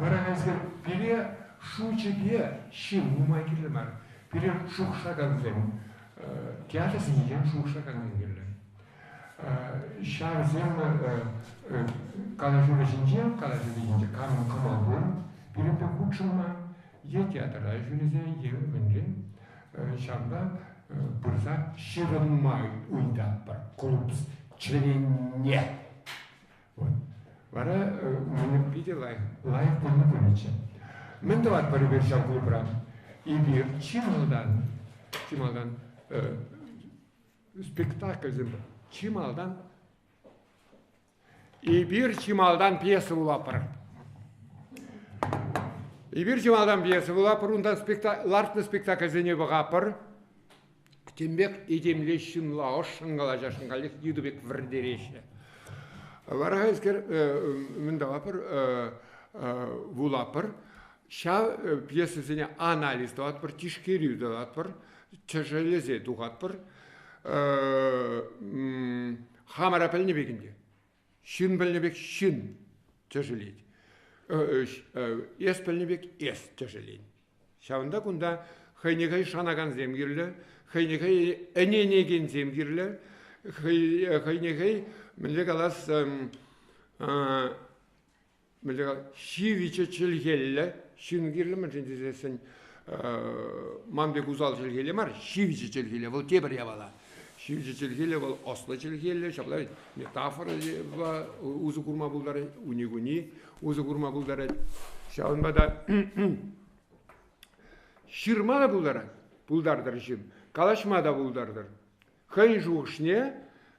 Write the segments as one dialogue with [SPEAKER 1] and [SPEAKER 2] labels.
[SPEAKER 1] Вара эсир пире шучӗпе ҫын нумай кирлӗ мар. Пире шухӑшлакансем, театрсенчен шухӑшлакансем кирлӗ. Ҫавсем калаҫу вӗҫӗнче, калаҫу вӗҫӗнче камӑн кӑмӑл пур пирӗнпе хутшӑнма е театра ҫӳресе, е мӗнле ҫавна пырса ҫырӑнма ыйтатпӑр клуб членне. Вот. Вара мӗн питӗ лайӑх, лайӑх пулнӑ пулӗччӗ. Мӗн тӑватпӑр эпир ҫав клубра? Эпир чи малтан, чи малтан спектакльсем чи малтан эпир чи малтан пьеса вулатпӑр. Эпир чи малтан пьеса вулатпӑр, унтан спекта лартнӑ спектакльсене пӑхатпӑр. Тем пек этемле ҫынла ӑшшӑн калаҫасшӑн каллех йытӑ пек вӗртереҫҫӗ. Вара хайскер мӗн тӑватпӑр, вулатпӑр. Ҫав пьесӑсене анализ тӑватпӑр, тишкерӳ тӑватпӑр, тӗшӗлесе тухатпӑр. Хамӑра пӗлнӗ пек ӗнтӗ. Ҫын пӗлнӗ пек ҫын тӗшӗлет. Эс пӗлнӗ пек эс тӗшӗлен. Ҫавӑнта кунта хӑйне хӑй шанакансем кирлӗ, хӑйне хӑй ӗненекенсем кирлӗ, хӑйне хӑй, мӗнле калас, мӗнле ҫивӗч чӗлхеллӗ ҫын кирлӗ, мӗншӗн тесессӗн ман пек усал чӗлхеллӗ мар, ҫивӗч чӗлхеллӗ, вӑл тепӗр япала. Ҫивӗч чӗлхеллӗ вӑл ӑслӑ чӗлхеллӗ, ҫапла метафора усӑ курма пултарать, уни-куни усӑ курма пултарать. Ҫавӑнпа та ҫырма та пултарать, пултартӑр ҫын, калаҫма та пултартӑр. Хӑйӗн шухӑшне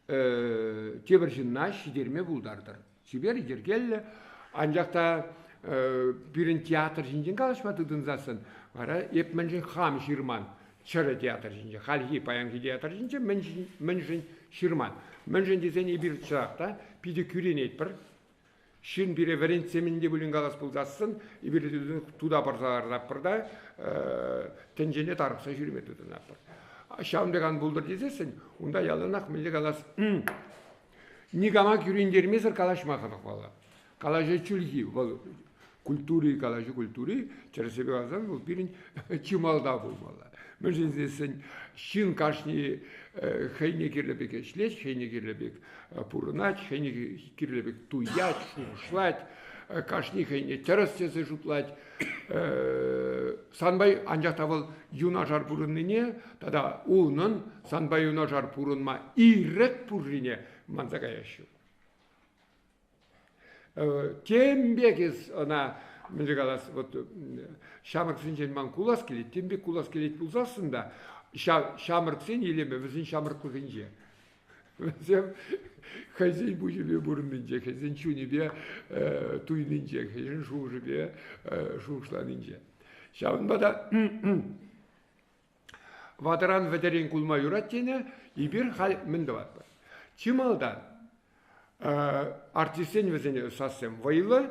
[SPEAKER 1] тепӗр ҫынна ҫитерме пултартӑр. Чипер, йӗркеллӗ. Анчах та пирӗн театр ҫинчен калаҫма тытӑнсассӑн вара эп мӗншӗн хам ҫырман чӗрӗ театр ҫинче, хальхи паянхи театр ҫинче мӗншӗн ҫырман? Мӗншӗн тесен эпир чӑнах та питӗ кӳренетпӗр. Ҫын пире вӗрентсе мӗн те пулин калас пулсассӑн эпир тута парса ларатпӑр та тӗнчене тарӑхса ҫӳреме тытӑнатпӑр. Ҫавӑн пек ан пултӑр тесессӗн унта яланах мӗнле калас никама кӳрентермесӗр калаҫма хӑнӑхмалла. Калаҫу чӗлхи вӑл культури, калаҫу культури, тӗрӗссипе каласан, вӑл пирӗн чи малта пулмалла. Мӗншӗн тесен ҫын кашни хӑйне кирлӗ пек ӗҫлет, хӑйне кирлӗ пек пурӑнать, хӑйне кирлӗ пек туять, шухӑшлать, кашни хӑйне тӗрӗс тесе шутлать. Санпа анчах та вӑл юнашар пурӑннине тата унӑн санпа юнашар пурӑнма ирӗк пуррине манса каяҫҫӗ. Тем пек эс ӑна, мӗнле калас, вот ҫамрӑксенчен ман кулас килет, тем пек кулас килет пулсассӑн та ҫав ҫамрӑксен илемӗ вӗсен ҫамрӑклӑхӗнче. Вӗсем хӑйсен пуҫӗпе пурӑннинче, хӑйсен чунӗпе туйнинче, хӑйсен шухӑшӗпе шухӑшланинче. Ҫавӑнпа та ватӑран вӗтӗрен кулма юрать тенӗ, эпир халь мӗн тӑватпӑр? Чи малтан артистсен вӗсене сассем вӑйлӑ,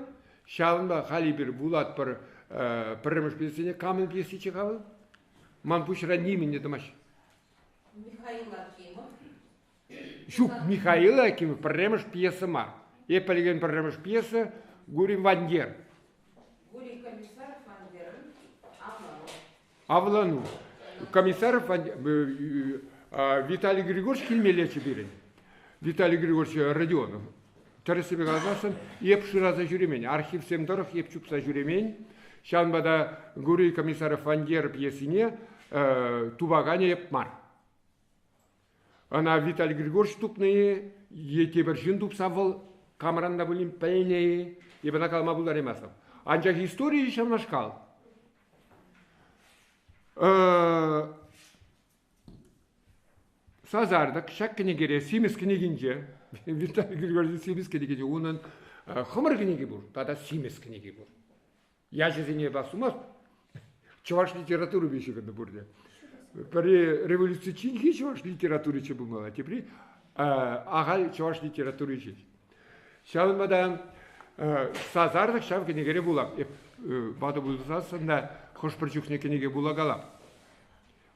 [SPEAKER 1] ҫавӑнпа халь эпир вулатпӑр пӗрремӗш пьесине. Камӑн пьесиччӗ-ха вӑл? Ман пуҫра нимӗн те тӑмасть.
[SPEAKER 2] Михаил Акимов.
[SPEAKER 1] Ҫук, Михаил Акимов пӗрремӗш пьеса мар. Эп пӗлекен пӗрремӗш пьеса Гурий Вандер.
[SPEAKER 2] Гурий Комиссаров Вандерӑн Авлану.
[SPEAKER 1] Авлану. Комиссаров Виталий Григорьевич килмеллеччӗ пирӗн. Виталий Григорьевич Родионов. Тӗрӗссипе каласассӑн, эп шыраса ҫӳремен, архивсем тӑрӑх эп чупса ҫӳремен. Ҫавӑнпа та Гурий Комиссаров Вандер пьесине тупаканӗ эп мар. Ӑна Виталий Григорьевич тупнӑ-и е тепӗр ҫын тупса вӑл камран та пулин пӗлнӗ-и, эп ӑна калама пултараймастӑп. Анчах историйӗ ҫавнашкал. Сасартӑк ҫак кӗнекере симӗс кӗнекинче Виталий Григорьевич симӗс кӗнекинче унӑн хӑмӑр кӗнеки пур тата симӗс кӗнеки пур. Ячӗсене эп астумасть. Чӑваш литературипе ҫыхӑннӑ пурте. Пӗри революцичченхи чӑваш литературиччӗ пулмалла, тепри ахаль чӑваш литератури ҫеҫ. Ҫавӑнпа та сасартӑк ҫав кӗнекере вулап. Эп ватӑ пулсассӑн та хӑш-пӗр чухне кӗнеке вулакалап.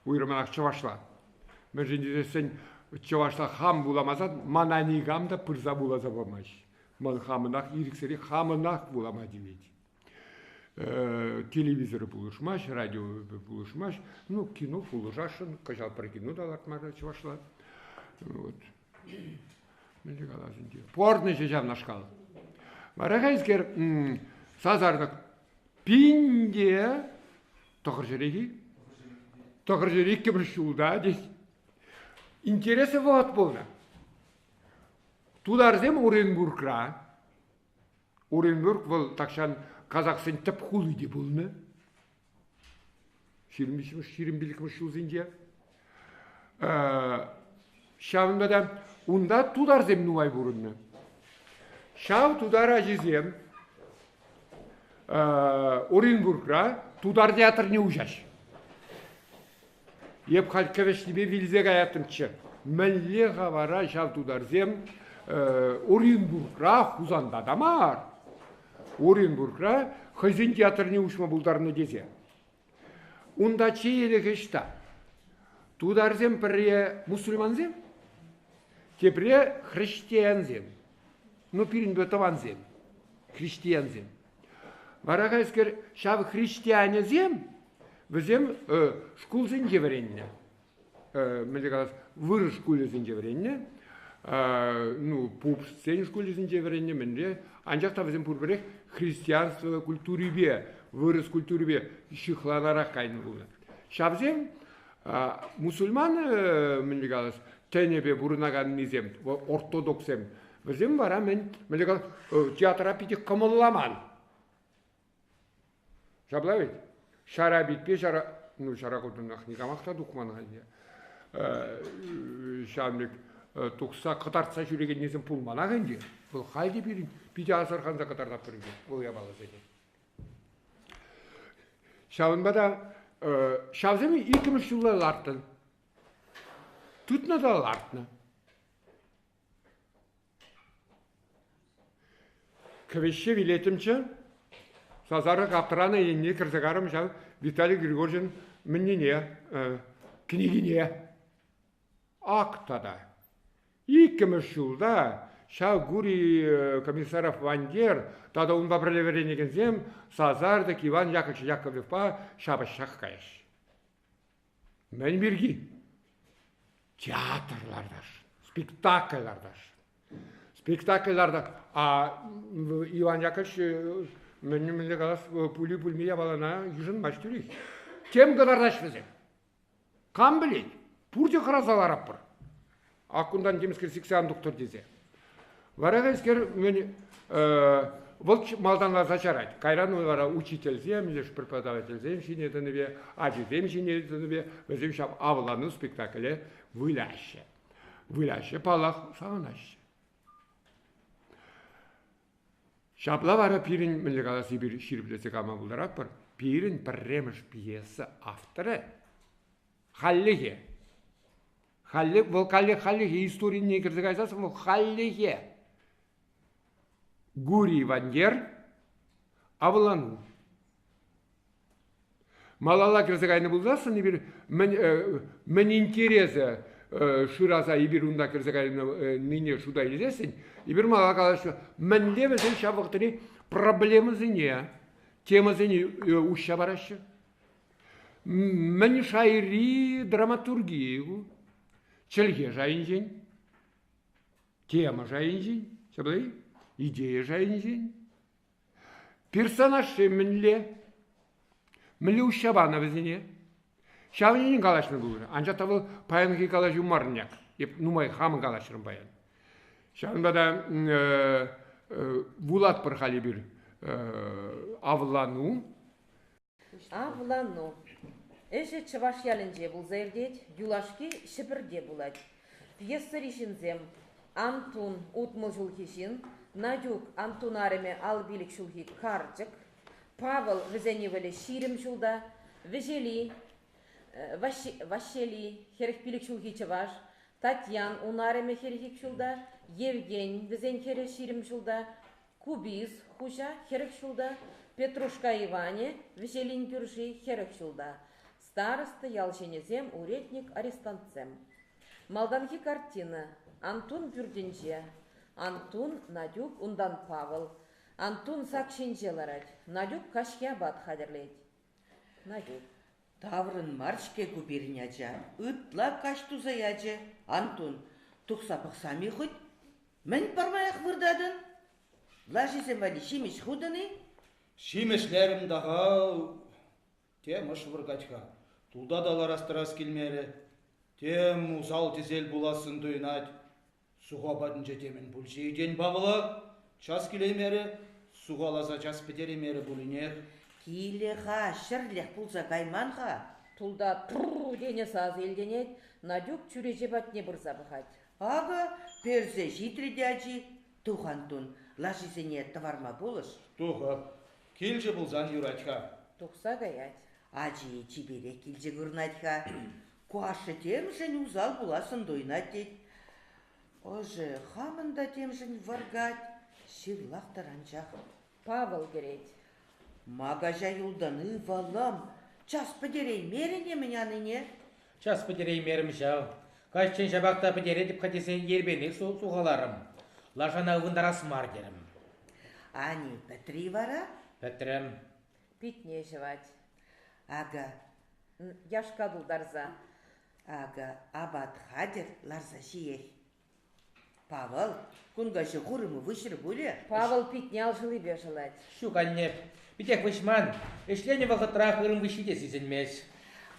[SPEAKER 1] Уйрӑмах чӑвашла. Мӗншӗн тесессӗн чӑвашла хам вуламасан мана никам та пырса вуласа памасть. Ман хамӑнах ирӗксӗрех хамӑнах вулама тивет. Телевизор пулӑшмасть, радио пулӑшмасть. Ну, кино пулӑшасшӑн. Кӑҫал пӗр кино та лартмарӗ чӑвашла. Вот. Мӗнле калас ӗнтӗ? Пурнӑҫӗ ҫавнашкал. Вара хайскер сасартӑк пинте тӑхӑрҫӗрехи тӑхӑрҫӗр иккӗмӗш ҫулта тет. Интереслӗ вӑхӑт пулнӑ. Тутарсем Оренбургра Оренбург вӑл тахҫан казахсен тӗп хули те пулнӑ. 23-мӗш, 25-мӗш ҫулсенче. Ҫавӑнпа та унта тутарсем нумай пурӑннӑ. Ҫав тутар ачисем Оренбургра тутар театрне уҫаҫ. Эп халь кӗвӗҫнипе вилсе каяттӑмччӗ. Мӗнле-ха вара ҫав тутарсем Оренбургра, Хусанта та мар, Оренбургра хӑйсен театрне уҫма пултарнӑ тесе. Унта чеелӗх ӑҫта? Тутарсем пӗрре мусульмансем, тепре христиансем. Ну, пирӗнпе тӑвансем, христиансем. Вара хайскер ҫав христианӗсем вӗсем шкулсенче вӗреннӗ. Мӗнле калас, вырӑс шкулӗсенче вӗреннӗ. Ну, пупсен шкулӗсенче вӗреннӗ, мӗнле. Анчах та вӗсем пурпӗрех христианство культурипе, вырӑс культурипе ҫыхланарах кайнӑ пулнӑ. Ҫавсем мусульман, мӗнле калас, тӗнӗпе пурӑнаканнисем, ортодоксем, Вӗсем вара мӗн, мӗнле калас, театра питӗ кӑмӑлламан. Ҫапла ведь? Ҫара питпе ҫара, ну, ҫара кутӑнах никамах та тухман ӗнтӗ. Ҫавӑн пек тухса кӑтартса ҫӳрекеннисем пулманах ӗнтӗ. Вӑл халь те пирӗн питӗ асӑрханса кӑтартатпӑр ӗнтӗ вӑл япаласене. Ҫавӑнпа та ҫавсем иккӗмӗш ҫулла ларттӑн. Тытнӑ та лартнӑ. Кӗвӗҫҫе вилеттӗмччӗ. Сасартӑк аптӑранӑ енне кӗрсе карӑм ҫав Виталий Григорьевичӑн мӗннине, кӗнекине. Ак тата. Иккӗмӗш ҫулта ҫав Гурий Комиссаров Вантер тата унпа пӗрле вӗренекенсем сасартӑк Иван Яковлевич Яковлевпа ҫапӑҫсах каяҫҫӗ. Мӗн пирки? Театр лартасшӑн, спектакль лартасшӑн. Спектакль лартас. А Иван Яковлевич мӗн мӗнле калас, пули-пулми япалана йышӑнмасть тӳрех. Тем кӑтартаҫ вӗсем. Кам пӗлет, пурте хӑраса ларатпӑр. Ак кунтан темскер сиксе ан тухтӑр тесе. Вара хайскер мӗн вӑл малтанласа чарать. Кайран вара учительсем, леш преподавательсем ҫине тӑнипе, ачисем ҫине тӑнипе вӗсем ҫав авлану спектакле выляҫҫӗ. Выляҫҫӗ, паллах, савӑнаҫҫӗ. Ҫапла вара пирӗн, мӗнле калас, эпир ҫирӗплетсе калама пултаратпӑр, пирӗн пӗрремӗш пьеса авторӗ хальлӗхе Халлӗ, вӑл каллех хальлӗхе историне кӗрсе кайсассӑн вӑл хальлӗхе Гурий Вантер авлану. Малалла кӗрсе кайнӑ пулсассӑн эпир мӗн, мӗн интересӗ шыраса эпир унта кӗрсе кайнине шута илсессӗн, эпир малалла калаҫҫӗ, мӗнле вӗсем ҫав вӑхӑтри проблемӑсене, темӑсене уҫса параҫҫӗ. Мӗн шайри драматурги ку? Чӗлхе шайӗнчен, тема шайӗнчен, ҫапла-и? Идея шайӗнчен. Персонажсем мӗнле? Мӗнле уҫса панӑ вӗсене? Ҫавӑн ҫинчен калаҫнӑ пулнӑ. Анчах та вӑл паянхи калаҫу мар няк. Эп нумай хамӑн калаҫрӑм паян. Ҫавӑнпа та вулатпӑр халь эпир авлану.
[SPEAKER 2] Авлану. Ӗҫӗ чӑваш ялӗнче пулса иртет, юлашки Ҫӗпӗрте пулать. Пьесӑри ҫынсем: Антун 60 ҫулхи ҫын, Натюк Антун арӑмӗ 55 ҫулхи карчӑк, Павӑл вӗсен ывӑлӗ 20 ҫулта, Вӗҫели Ваҫҫели 45 ҫулхи чӑваш, Татьян ун арӑмӗ 42 ҫулта, Евген вӗсен хӗрӗ 20 ҫулта, Кубис хуҫа 40 ҫулта, Петрушка Иванӗ, Вӗҫелин кӳрши, 40 ҫулта. Староста, ял ҫынӗсем, уретник, арестантсем. Малтанхи картина Антун пӳртӗнче. Антун, Натюк, унтан Павӑл. Антун сак ҫинче ларать. Надюк каҫхи апат хатӗрлет. Надюк.
[SPEAKER 3] Таврӑнмар-ҫке ку пирӗн ача. Ытла каҫ туса ячӗ. Антун, тухса пӑхсам-и хӑть? Мӗн пӗрмаях выртатӑн? Лашисем валли ҫимӗҫ хутӑн-и?
[SPEAKER 4] Ҫимӗҫлерӗм та-ха, тем ӑш вӑркать-ха. Тулта та ларас-тӑрас килмерӗ. Тем усал-тӗсел пулассӑн туйӑнать. Суха патӗнче темӗн пулчӗ-и тен Павӑла? Час килеймерӗ, сухаласа час пӗтереймерӗ пулинех.
[SPEAKER 3] Килӗ-ха, ҫӗрлех пулса кайман-ха.
[SPEAKER 2] Тулта тӑр-р тенӗ сасӑ илтӗнет, Надюк чӳрече патне пырса пӑхать.
[SPEAKER 3] Акӑ, персе ҫитрӗ те ачи. Тух, Антун, лашисене тӑварма пулӑш.
[SPEAKER 4] Тухӑп. Килчӗ пулсан юрать-ха.
[SPEAKER 2] Тухса каять.
[SPEAKER 3] Ачи чиперех килчӗ курӑнать-ха. Ку ашшӗ темшӗн усал пулассӑн туйӑнать тет. Ӑшӗ хамӑн та темшӗн вӑркать, ҫырлахтӑр анчах.
[SPEAKER 2] Павӑл кӗрет.
[SPEAKER 3] Ма каҫа юлтӑн, ывӑлӑм? Час пӗтереймерӗн-и-мӗн анине?
[SPEAKER 5] Час пӗтереймерӗм ҫав. Каҫчен ҫапах та пӗтеретӗп-ха тесе ерипенех сухаларӑм. Лашана ывӑнтарас мар терӗм.
[SPEAKER 3] Ани пӗтри вара?
[SPEAKER 5] Пӗтрӗм.
[SPEAKER 2] Питне ҫӑвать.
[SPEAKER 3] Акӑ.
[SPEAKER 2] Яшка тултарса.
[SPEAKER 3] Акӑ апат хатӗр, ларса ҫиех. Павӑл, кун каҫӗ хурӑмӗ выҫрӗ пулӗ?
[SPEAKER 2] Павӑл питне алшӑллипе шӑлать.
[SPEAKER 5] Ҫук, анне, питех выҫман. Ӗҫленӗ вӑхӑтрах ырӑм выҫҫи те сисӗнмест.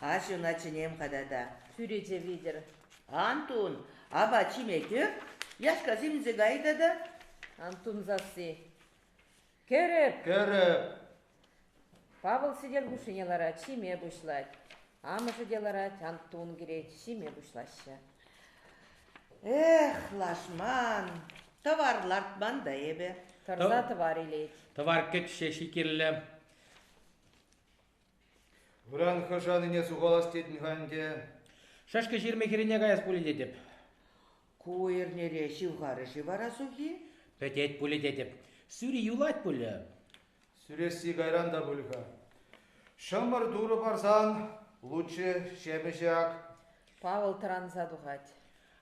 [SPEAKER 3] Аҫуна чӗнем-ха тата.
[SPEAKER 2] Чӳрече витӗр.
[SPEAKER 3] Антун, апат ҫиме кӗр, яшка сивӗнсе кай тата.
[SPEAKER 2] Антун сасси. Кӗрӗп!
[SPEAKER 4] Кӗрӗп!
[SPEAKER 2] Павӑл сӗтел хушшине ларать, ҫиме пуҫлать. Амӑшӗ те ларать, Антун кӗрет, ҫиме пуҫлаҫҫӗ.
[SPEAKER 3] Эх, лашман, тӑвар лартман та эпӗ.
[SPEAKER 2] Тӑрса тӑвар илет.
[SPEAKER 5] Тӑвар кӗт ҫеҫ кирлӗ.
[SPEAKER 4] Ыран хӑшанине сухалас тетӗн-ха ӗнтӗ.
[SPEAKER 5] Шӗшкӗ ҫырми хӗррине каяс пулӗ тетӗп.
[SPEAKER 3] Ку эрнере ҫывхарӗ-ши вара сухи?
[SPEAKER 5] Пӗтет пулӗ тетӗп. Сӳри юлать пулӗ.
[SPEAKER 4] Сӳресси кайран та пуль-ха. Ҫӑмӑр турӑ парсан лучше ҫемӗҫ ак.
[SPEAKER 2] Павӑл тӑранса тухать.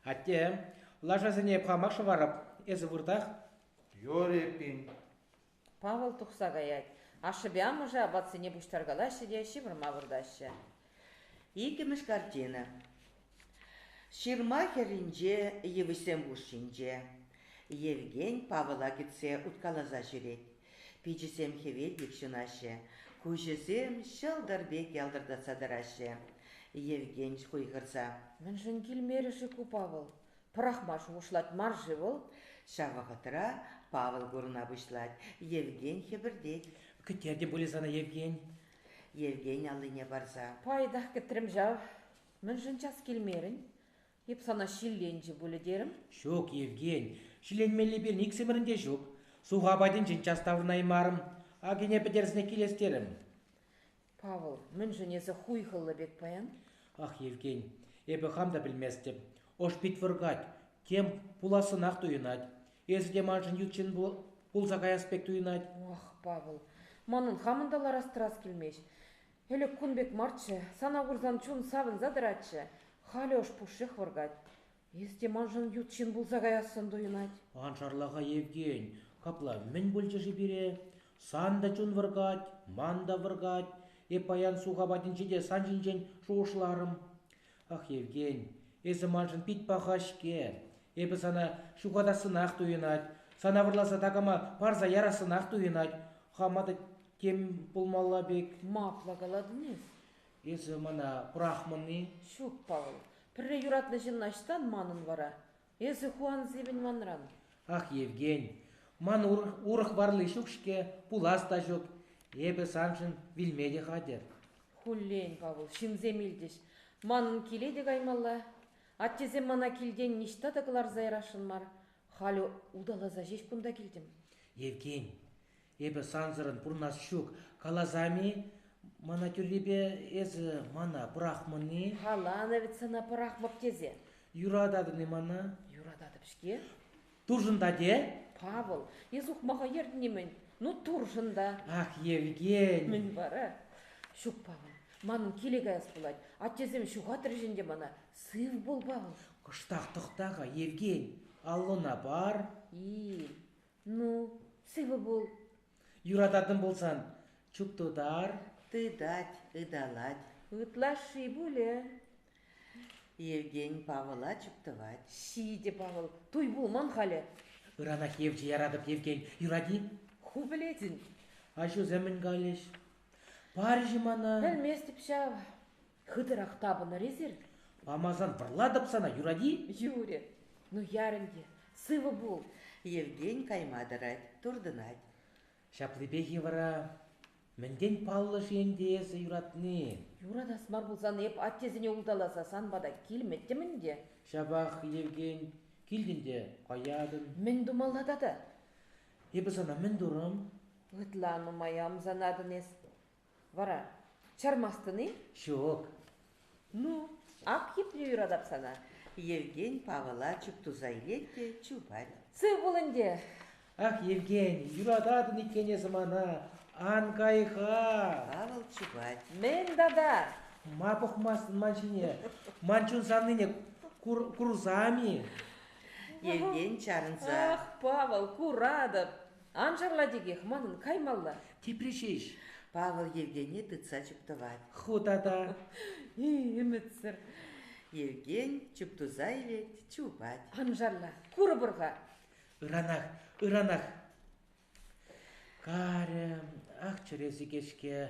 [SPEAKER 5] Атте, лашасене эп хамах шӑварӑп. Эсӗ выртах.
[SPEAKER 4] Юрӗ эппин.
[SPEAKER 2] Павӑл тухса каять. Ашшӗпе амӑшӗ апатсене пуҫтаркалаҫҫӗ те ҫывӑрма выртаҫҫӗ.
[SPEAKER 3] Иккӗмӗш картина. Ҫырма хӗрринче йывӑҫсем хушшинче Евген Павӑла кӗтсе уткаласа ҫӳрет. Пичӗсем хӗвел пек ҫунаҫҫӗ, куҫӗсем ҫӑлтӑр пек ялтӑртатса тӑраҫҫӗ. Евген хуйхӑрса.
[SPEAKER 2] Мӗншӗн килмерӗ-ши ку Павӑл? Пӑрахма шухӑшлать мар-ши вӑл?
[SPEAKER 3] Ҫав вӑхӑтра Павӑл курӑна пуҫлать. Евген хӗпӗртет.
[SPEAKER 5] Кӗтертӗм пулӗ сана, Евген.
[SPEAKER 3] Евген аллине парса.
[SPEAKER 2] Пайтах кӗтрӗм ҫав. Мӗншӗн час килмерӗн? Эп сана ҫилленчӗ пулӗ терӗм.
[SPEAKER 5] Ҫук, Евген, ҫилленмелли пирӗн иксӗмӗрӗн те ҫук. Суха патӗнчен час таврӑнаймарӑм. Акине пӗтерсенех килес терӗм.
[SPEAKER 2] Павӑл, мӗншӗн эсӗ хуйхӑллӑ пек паян?
[SPEAKER 5] Ах, Евген, эпӗ хам та пӗлместӗп. Ӑш пит вӑркать, тем пулассӑнах туйӑнать. Эсӗ те маншӑн ют ҫын пулса каяс пек туйӑнать.
[SPEAKER 2] Ах, Павӑл, манӑн хамӑн та ларас-тӑрас килмест. Ӗлӗк кун пек марччӗ, сана курсан чун савӑнса тӑратчӗ. Халӗ ӑш пушшех вӑркать. Эс те маншӑн ют ҫын пулса каяссӑн туйӑнать.
[SPEAKER 5] Ан шарла-ха, Евген, капла мӗн пулчӗ-ши пире? Сан та чун вӑркать, ман та вӑркать. Эп паян суха патӗнче те сан ҫинчен шухӑшларӑм. Ах, Евген, эсӗ маншӑн пит паха-ҫке. Эпӗ сана ҫухатассӑнах туйӑнать, сана вӑрласа такама парса ярассӑнах туйӑнать. Хама та тем пулмалла пек.
[SPEAKER 2] Ма апла калатӑн эс?
[SPEAKER 5] Эсӗ мана пӑрахмӑн-и?
[SPEAKER 2] Ҫук, Павӑл, пӗрре юратнӑ ҫынна ӑҫтан манӑн вара? Эсӗ ху ан сивӗн манран.
[SPEAKER 5] Ах, Евген, ман урӑх варли ҫук-ҫке, пулас та ҫук. Эпӗ саншӑн вилме те хатӗр.
[SPEAKER 2] Хуллен, Павӑл, ҫынсем илтӗҫ. Манӑн киле те каймалла. Аттесем мана килтен ниҫта та кӑларса ярасшӑн мар. Халӗ улталаса ҫеҫ кунта килтӗм.
[SPEAKER 5] Евген, эпӗ сансӑрӑн пурӑнас ҫук. Каласам-и мана тӳррипе эсӗ мана пӑрахмӑн-и?
[SPEAKER 2] Каланӑ вӗт сана пӑрахмӑп тесе.
[SPEAKER 5] Юрататӑн-и мана?
[SPEAKER 2] Юрататӑп-ҫке.
[SPEAKER 5] Туршӑн та те?
[SPEAKER 2] Павӑл, эс ухмаха ертнӗ-мӗн? Ну, туршӑн та.
[SPEAKER 5] Ах, Евген!
[SPEAKER 2] Мӗн вара? Ҫук, Павӑл, манӑн киле каяс пулать. Аттесем ҫухатрӗҫ ӗнтӗ мана. Сыв пул, Павӑл.
[SPEAKER 5] Кӑштах тӑхта-ха, Евген, аллуна пар.
[SPEAKER 2] И, ну, сывӑ пул.
[SPEAKER 5] Юрататӑн пулсан чуптутар.
[SPEAKER 3] Тытать, ыталать.
[SPEAKER 2] Ытлашши пулӗ.
[SPEAKER 3] Евгень Павӑла чуптӑвать.
[SPEAKER 2] Ҫитӗ, Павӑл, туй пулман халӗ.
[SPEAKER 5] Ыранах евчӗ яратӑп, Евгень. Юрать-и?
[SPEAKER 2] Ху пӗлетӗн.
[SPEAKER 5] Аҫусем мӗн калӗҫ? Парӗҫ-и мана?
[SPEAKER 2] Пӗлместӗп ҫав. Хытӑрах тапӑнӑр эсир.
[SPEAKER 5] Памасан вӑрлатӑп сана, юрать-и?
[SPEAKER 2] Юрӗ. Ну, яр ӗнтӗ. Сывӑ пул.
[SPEAKER 3] Евгень кайма тӑрать, туртӑнать.
[SPEAKER 5] Ҫаплипех-и вара? Мӗнтен паллӑ-ши ӗнтӗ эсӗ юратни?
[SPEAKER 2] Юратас мар пулсан эп аттесене улталаса сан пата килмӗттӗм ӗнтӗ.
[SPEAKER 5] Ҫапах, Евгень, килтӗн те каятӑн.
[SPEAKER 2] Мӗн тумалла тата?
[SPEAKER 5] Эпӗ сана мӗн турӑм?
[SPEAKER 2] Ытла нумай ӑмсанатӑн эс. Вара чармастӑн-и?
[SPEAKER 5] Ҫук.
[SPEAKER 2] Ну, ак епле юратап сана.
[SPEAKER 3] Евгень Павӑла чуптуса илет те чупать.
[SPEAKER 2] Сыв пул ӗнтӗ.
[SPEAKER 5] Ах, Евгений, юрататӑн иккен эсӗ мана. Ан кай-ха.
[SPEAKER 3] Павӑл чупать.
[SPEAKER 2] Мӗн тата?
[SPEAKER 5] Ма пӑхмастӑн ман ҫине? Ман чун савнине курсам-и?
[SPEAKER 3] Евгень чарӑнса.
[SPEAKER 2] Ах, Павӑл, куратӑп. Ан шарла текех, манӑн каймалла.
[SPEAKER 5] Тепре ҫеҫ.
[SPEAKER 3] Павӑл Евгене тытса чуптӑвать.
[SPEAKER 5] Ху тата.
[SPEAKER 2] Ӗмӗтсӗр.
[SPEAKER 3] Евген чуптуса илет, чупать.
[SPEAKER 2] Ан шарла, курӑпӑр-ха.
[SPEAKER 5] Ыранах, ыранах. Карӗ, ах чӗре сикет-ҫке.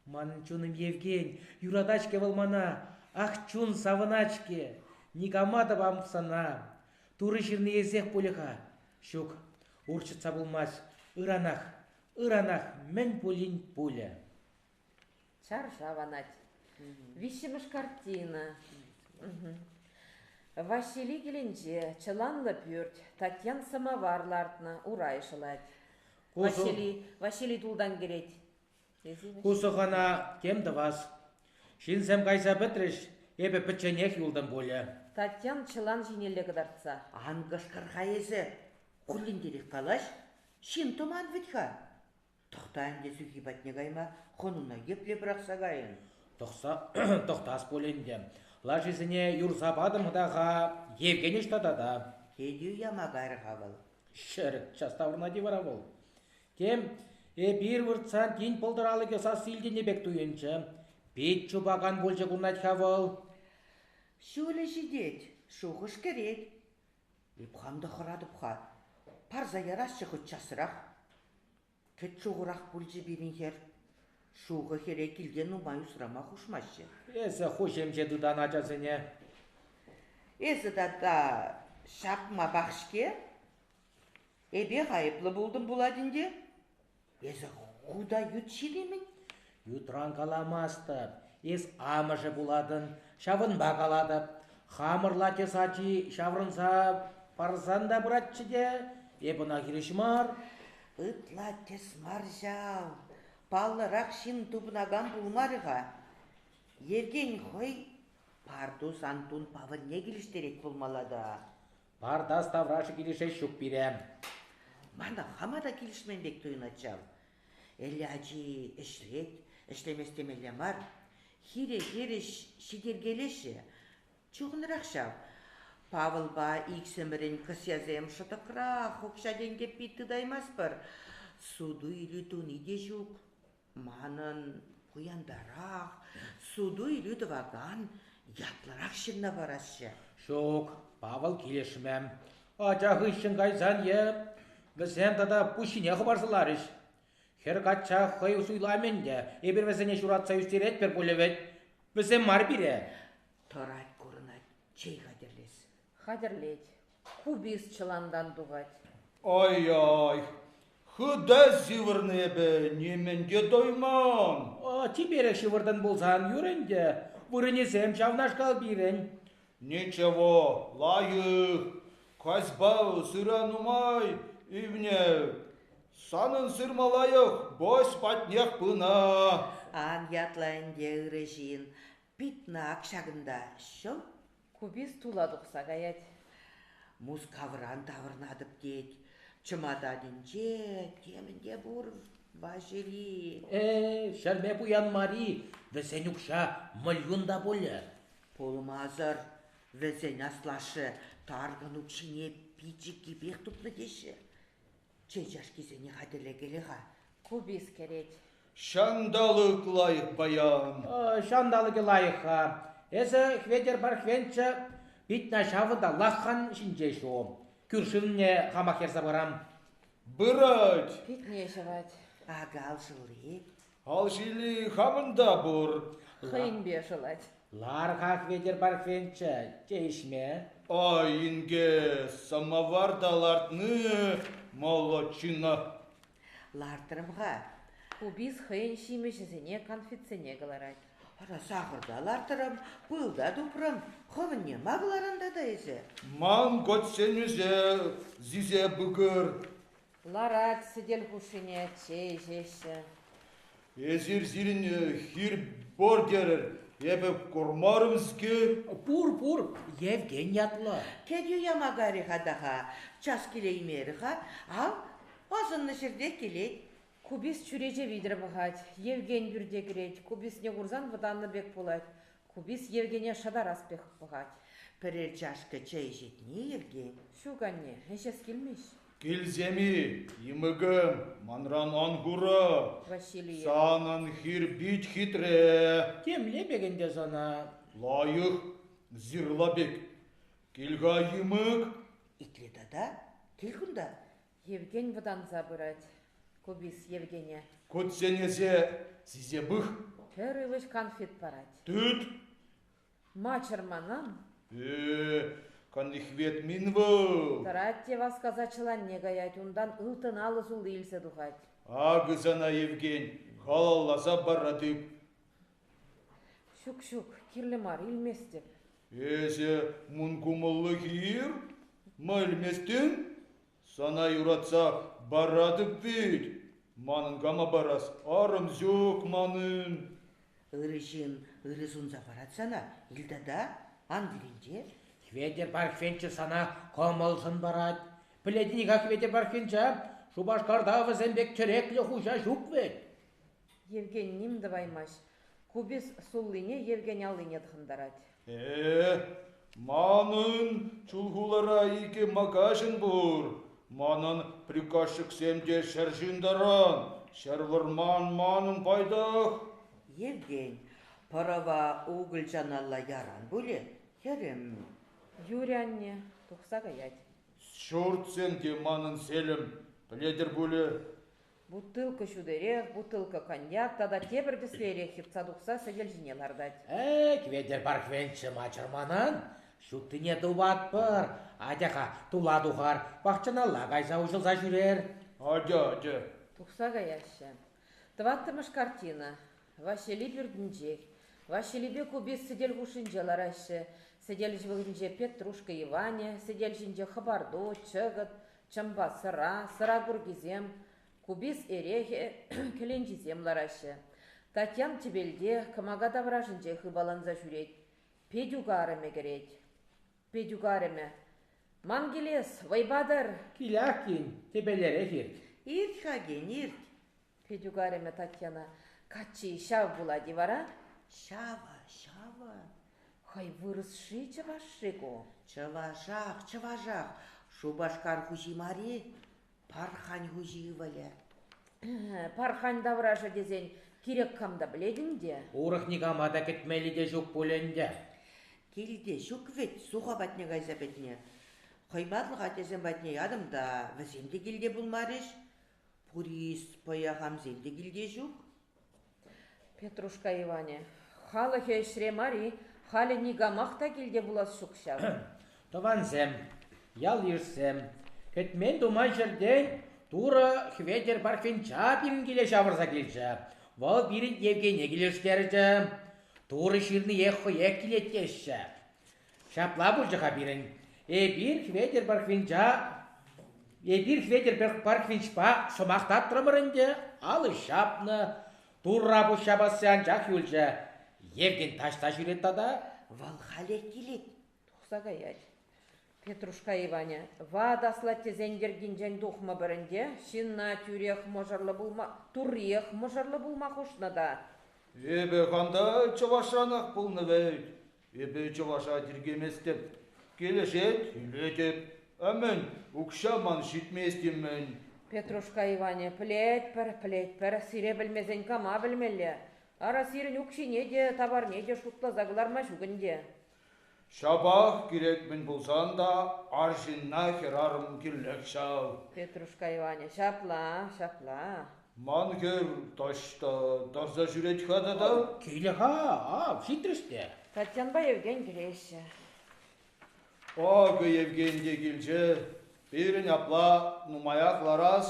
[SPEAKER 5] Манӑн чунӑм Евген, юратать-ҫке вӑл мана. Ах, чун савӑнать-ҫке. Никама та памӑп сана. Турӑ ҫырни эсех пулӗ-ха. Ҫук, урчӑтса пулмасть. Ыранах, ыранах мӗн пулин пулӗ.
[SPEAKER 2] Чаршав анать. Виҫҫӗмӗш картина. Ваҫҫили килӗнче чӑланлӑ пӳрт, Татьян сӑмавар лартнӑ, урай шӑлать. Ваҫҫили, Ваҫҫили тултан кӗрет.
[SPEAKER 5] Ку сӑхана тем тӑвас. Ҫынсем кайса пӗтрӗҫ, эпӗ пӗчченех юлтӑм пулӗ.
[SPEAKER 2] Татьян чӑлан ҫинелле кӑтартса.
[SPEAKER 3] Ан кӑшкӑр-ха эсӗ, хуллентерех калаҫ. Ҫын тӑман вӗт-ха. Тӑхта ӗнтӗ сӳхи патне кайма, хӑнуна епле пӑрахса кайӑн?
[SPEAKER 5] Тӑхса, тӑхтас пуль ӗнтӗ. Лашисене юрса патӑм та-ха, Евген ӑҫта тата?
[SPEAKER 3] Кӗтӳ яма кайрӗ-ха вӑл.
[SPEAKER 5] Ҫӗрӗк час таврӑнать-и вара вӑл? Тем, эпир выртсан тин пӑлтӑр алӑкӗ сасси илтӗннӗ пек туйӑнчӗ. Пит чупакан пулчӗ курнать-ха вӑл.
[SPEAKER 3] Ҫулӗ ҫитет, шухӑш кӗрет. Эп хам та хӑратӑп-ха. Парса ярасчӗ хуть часрах. Кӗт шухӑрах пулчӗ пирӗн хӗр. Шухӑ хӗре килте нумай усрама хушмаҫҫӗ.
[SPEAKER 5] Эсӗ ху ҫемҫе тытан ачасене.
[SPEAKER 3] Эсӗ тата ҫапмапах-ҫке. Эпех айӑплӑ пултӑм пулать ӗнтӗ. Эсӗ ху та ют ҫын-и-мӗн?
[SPEAKER 5] Ютран каламастӑп. Эс амӑшӗ пулатӑн. Ҫавӑнпа калатӑп. Хамӑрла тес ачи ҫаврӑнса парсан та пыратчӗ те, эп ӑна хирӗҫ мар.
[SPEAKER 3] Ытла тӗс мар ҫав. Паллӑрах ҫын тупӑнакан пулмарӗ-ха. Евген хӑй Партус Антун Павӑлне килӗштерет пулмалла та.
[SPEAKER 5] Партас таврашӗ килӗшес ҫук пире.
[SPEAKER 3] Мана хама та килӗшмен пек туйӑнать ҫав. Элле ачи ӗҫлет, ӗҫлемест темелле мар. Хире-хирӗҫ ҫитеркелеҫҫӗ. Чухӑнрах ҫав. Павӑлпа иксӗмӗрӗн кӑсьясем шӑтӑкрах, укҫа-тенкӗ пит тытаймастпӑр. Суту-илӳ туни те ҫук. Манӑн пуянтарах, суту-илӳ тӑвакан ятлӑрах ҫынна парасчӗ.
[SPEAKER 5] Ҫук, Павӑл килӗшмӗ. Ача хыҫҫӑн кайсан е вӗсем тата пуҫ ҫине хӑпарса ларӗҫ. Хӗр качча хӑй суйламӗ ӗнтӗ, эпир вӗсене ҫуратса ӳстеретпӗр пулӗ вӗт. Вӗсем мар пире.
[SPEAKER 3] Тӑрать курӑнать, чей хатӗрлес.
[SPEAKER 2] Хатӗрлет. Купис чӑлантан тухать.
[SPEAKER 4] Ай-ай, хытӑ ҫывӑрнӑ эпӗ, нимӗн те туйман.
[SPEAKER 5] Чиперех ҫывӑртӑн пулсан юр ӗнтӗ, вырӑнӗсем ҫавнашкал пирӗн.
[SPEAKER 4] Ничего, лайӑх. Каҫпа сыра нумай ӳвнӗ. Санӑн сырма лайӑх, бось патнех пынӑ.
[SPEAKER 3] Ан ятла ӗнтӗ, ырӑ ҫын. Питнак ҫакӑнта ҫӑл.
[SPEAKER 2] Купис тула тухса каять.
[SPEAKER 3] Мускавран таврӑнатӑп тет. Чӑматанӗнче темӗн те пур, Ваҫили.
[SPEAKER 5] Э, ҫӗрме пуян мар-и, вӗсен укҫа мӑльюн та пулӗ.
[SPEAKER 3] Пулмасӑр. Вӗсен аслашшӗ таркӑн укҫине пичӗккипех тупнӑ теҫҫӗ. Чей чашкисене хатӗрлекеле-ха.
[SPEAKER 2] Купис кӗрет.
[SPEAKER 4] Ҫанталӑк лайӑх паян.
[SPEAKER 5] Ҫанталӑкӗ лайӑх-ха. Эсӗ, Хветӗр Пархвенччӗ, питна ҫавӑн та лаххан ҫинче ҫу. Кӳршӗнне хамах ярса парам.
[SPEAKER 4] Пырать.
[SPEAKER 2] Питне ҫӑвать.
[SPEAKER 3] Акӑ алшӑлли.
[SPEAKER 4] Алшилли хамӑн та пур.
[SPEAKER 2] Хӑйӗнпе шӑлать.
[SPEAKER 5] Лар-ха, Хветӗр Пархвенччӗ, чей ӗҫме.
[SPEAKER 4] Ай, инке, самовар та лартни молодчина.
[SPEAKER 3] Лартрӑм-ха.
[SPEAKER 2] Купис хӑйӗн ҫимӗҫӗсене канфетсене кӑларать.
[SPEAKER 3] Ара, сахӑр та лартрӑм, пыл та тупрӑм. Хӑвӑнне ма кӑларан тата эсӗ?
[SPEAKER 4] Ман котсенӗсе зисе пыкӑр.
[SPEAKER 2] Ларать сӗтел хушшине, чей ӗҫеҫҫӗ.
[SPEAKER 4] Эсир сирӗн хир пор терӗр. Эпӗ курмарӑм-ҫке.
[SPEAKER 5] Пур, пур, Евген ятлӑ.
[SPEAKER 3] Кӗтӳ яма карӗ-ха та-ха, час килеймерӗ-ха. Ав, асӑннӑ ҫӗртех килет.
[SPEAKER 2] Купис чӳрече витӗр пӑхать. Евген пӳрте кӗрет. Куписне курсан вӑтаннӑ пек пулать. Купис Евгене шӑтарас пек пӑхать.
[SPEAKER 3] Пӗрер чашка чей ӗҫетни, Евген?
[SPEAKER 2] Ҫук, анне, ӗҫес килмест.
[SPEAKER 4] Килсем-и, йӑмӑкӑм, манран ан кура.
[SPEAKER 2] Василие.
[SPEAKER 4] Санӑн хир пит хитре.
[SPEAKER 5] Темле пек ӗнтӗ сана.
[SPEAKER 4] Лайӑх, зирла пек. Кил-ха, йӑмӑк.
[SPEAKER 3] Итле тата, кил кунта.
[SPEAKER 2] Евген вӑтанса пырать. Купис Евгене.
[SPEAKER 4] Кутсенесе сисе пых.
[SPEAKER 2] Пӗр ывӑҫ канфет парать.
[SPEAKER 4] Тыт.
[SPEAKER 2] Ма чӑрманан?
[SPEAKER 4] Э, канихвет мин вӑл.
[SPEAKER 2] Тӑрать те васкаса чӑланне каять, унтан ылтӑн алӑ сулли илсе тухать.
[SPEAKER 4] Акӑ сана, Евген, халалласа паратып.
[SPEAKER 2] Ҫук, ҫук, кирлӗ мар, илместӗп.
[SPEAKER 4] Эсӗ мун кӑмӑллӑ хир? Ма илместӗн? Сана юратса баратӑп вит. Манӑн кама парас, арӑм ҫук манӑн.
[SPEAKER 3] Ырӑ ҫын ырӑ сунса парать сана, ил тата, ан кӳренте.
[SPEAKER 5] Хветӗр Парфенччӑ сана кӑмӑлшӑн парать. Пӗлетӗн-и-ха Хветӗр Парфенча, Шупашкарта вӗсем пек тӗреклӗ хуҫа ҫук вӗт.
[SPEAKER 2] Евген ним тӑваймасть. Купис суллине Евген аллине тӑхӑнтарать.
[SPEAKER 4] Э, манӑн Чулхулара икӗ макаҫӑн пур. Манӑн приказчиксем те ҫӗршын таран. Ҫӗр вӑрман манӑн пайтах.
[SPEAKER 3] Евген, пӑрӑва укӑлчаналла яран пулӗ, хӗрӗм.
[SPEAKER 2] Юрӗ, анне, тухса каять.
[SPEAKER 4] Ҫуртсем те манӑн селӗм, пӗлетӗр пулӗ.
[SPEAKER 2] Бутылка ҫутӑрех, бутылка коньяк тата тепӗр тӗслӗрех йӑтса тухса сӗтел ҫине лартать.
[SPEAKER 5] Э, Хветӗр Пархвенччӗ ма чӑрманан? Ҫуттине тупатпӑр. Атя-ха, тула тухар, пахчаналла кайса уҫӑлса ҫӳрер.
[SPEAKER 4] Атя, атя.
[SPEAKER 2] Тухса каяҫҫӗ. Тӑваттӑмӗш картина. Ваҫили пӳртӗнчех. Ваҫилипе купец сӗтел хушшинче лараҫҫӗ. Сӗтел ҫывӑхӗнче Петрушка Иванӗ, сӗтел ҫинче хӑпарту, чӑкӑт, чӑмпа сӑра, сӑра куркисем, купис эрехӗ, кӗленчисем лараҫҫӗ. Татьян тӗпелте, кӑмака таврашӗнче хыпаланса ҫӳрет. Петюк арӑмӗ кӗрет. Петюк арӑмӗ: «Ман килес, вӑй патӑр!»
[SPEAKER 5] Килях, кин, тӗпелерех ирт.
[SPEAKER 3] Ирт-ха, кин, ирт.
[SPEAKER 2] Петюк арӑмӗ Татьяна: «Каччи ҫав пулать-и вара?»
[SPEAKER 3] Ҫавӑ, ҫавӑ.
[SPEAKER 2] Хӑй вырӑс-ши, чӑваш-ши ку?
[SPEAKER 3] Чӑвашах, чӑвашах. Шупашкар хуҫи мар-и? Пархань хуҫи ывӑлӗ.
[SPEAKER 2] Пархань таврашӗ тесен кирек кам та пӗлет ӗнтӗ.
[SPEAKER 5] Урӑх никама та кӗтмелли те ҫук пуль ӗнтӗ.
[SPEAKER 3] Килте ҫук вӗт, суха патне кайса пӗтнӗ. Хӑйматлӑх ачасем патне ятӑм та, вӗсем те килте пулмарӗҫ. Пурис пӑяхамсем те килте ҫук.
[SPEAKER 2] Петрушка Иванӗ, халӑхӗ ӗҫре мар-и, халӗ никамах та килте пулас ҫук ҫав.
[SPEAKER 5] Тӑвансем, ял-йышсем, кӗтмен-туман ҫӗртен Турӑ Хветӗр Парфенча пирӗн киле ҫавӑрса килчӗ. Вӑл пирӗн Евгене килӗштерчӗ. Турӑ ҫырниех хӑех килет теҫҫӗ. Ҫапла пулчӗ-ха пирӗн. Эпир Хветӗр Пархвинча Эпир Хветӗр Пархвинчпа сӑмах татрӑмӑр ӗнтӗ, алӑ ҫапнӑ. Турра пуҫ ҫапасси анчах юлчӗ. Евген таҫта ҫӳрет тата.
[SPEAKER 3] Вӑл халех килет.
[SPEAKER 2] Тухса каять. Петрушка Иванӗ, ват аслаттесен йӗркинчен тухмӑпӑр ӗнтӗ, ҫынна тӳрех мӑшӑрлӑ пулма, турриех мӑшӑрлӑ пулма хушнӑ та.
[SPEAKER 4] Эпӗ хам та чӑвашранах пулнӑ вӗт. Эпӗ чӑваша тиркеместӗп. Килӗшет, илетӗп. А мӗн, укҫа ман ҫитмест-и-мӗн?
[SPEAKER 2] Петрушка Иванӗ, пӗлетпӗр, пӗлетпӗр, сире пӗлмесен кама пӗлмелле? Ара, сирӗн укҫине те, таварне те шутласа кӑларма ҫук ӗнтӗ.
[SPEAKER 4] Ҫапах кирек мӗн пулсан та арҫынна хӗрарӑм кирлех ҫав.
[SPEAKER 2] Петрушка Иванӗ, ҫапла, ҫапла.
[SPEAKER 4] Ман хӗр таҫта тарса ҫӳрет-ха тата.
[SPEAKER 5] Килӗ-ха, ав, ҫитрӗҫ те.
[SPEAKER 2] Татьянпа Евген кӗреҫҫӗ.
[SPEAKER 4] Акӑ Евген те килчӗ. Пирӗн апла нумаях ларас.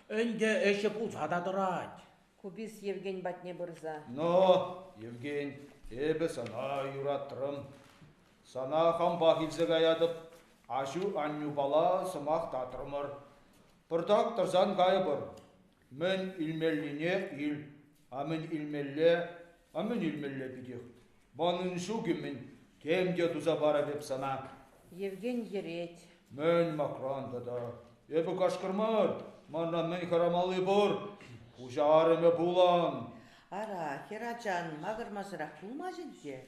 [SPEAKER 5] Ӗнтӗ ӗҫӗ пулса та тӑрать.
[SPEAKER 2] Купис Евген патне пырса.
[SPEAKER 4] Но, Евген, эпӗ сана юратрӑм. Сана хампах илсе каятӑп. Аҫу-аннӳпала сӑмах татрӑмӑр. Пӑртак тӑрсан кайӑпӑр. Мӗн илмеллине ил, а мӗн илмелле, а мӗн илмелле питех. Манӑн ҫук-и-мӗн, тем те туса парӑп эп сана.
[SPEAKER 2] Евген йӗрет.
[SPEAKER 4] Мӗн макран тата? Эпӗ кашкӑр мар, манран мӗн хӑрамалли пур? Хуҫа арӑмӗ пулан.
[SPEAKER 3] Ара, хӗрачан макӑрмасӑрах пулмасть ӗнтӗ.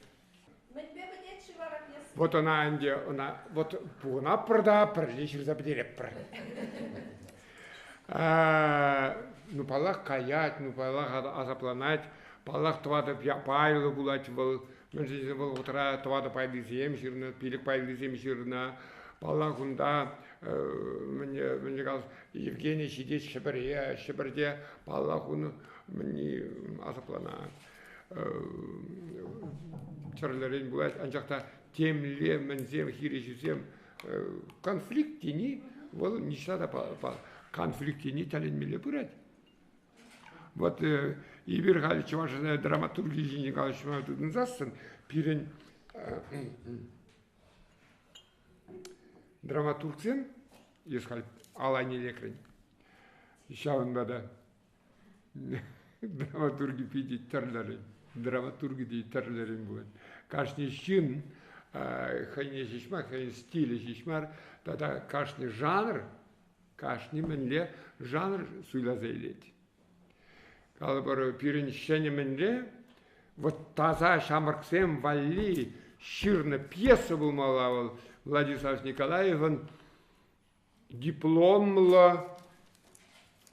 [SPEAKER 6] Мӗнпе пӗтет-ши вара пьеса?
[SPEAKER 1] Вот ӑна ӗнтӗ, ӑна вот пухӑнатпӑр та пӗрле ҫырса пӗтеретпӗр. Ну, паллах, каять, ну, паллах, асапланать, паллах, тӑватӑ пайлӑ пулать вӑл. Мӗншӗн тесен вӑл вӑхӑтра тӑватӑ пайлисем ҫырнӑ, пилӗк пайлисем ҫырнӑ. Паллах, унта мӗнле калас, Евгений ҫитет Ҫӗпӗре, Ҫӗпӗрте, паллах, ун мӗнни асапланать. Тӗрлӗрен пулать, анчах та темле мӗнсем, хирӗҫӳсем конфликт тени вӑл ниҫта та конфликт тени тӗлӗнмелле пырать. Вот эпир халь чӑваш драматурги ҫинчен калаҫма тытӑнсассӑн пирӗн драматургсем, эс халь алайне лекрӗн, ҫавӑнпа та драматурги питӗ тӗрлӗрен, драматурги те тӗрлӗрен пулать. Кашни ҫын хӑйне ҫеҫ мар, хӑйӗн стилӗ ҫеҫ мар, тата кашни жанр, кашни мӗнле жанр суйласа илет. Калӑпӑр, пирӗн ҫӗнӗ мӗнле вот таса ҫамрӑксем валли ҫырнӑ пьеса пулмалла вӑл Владислав Николаевӑн дипломлӑ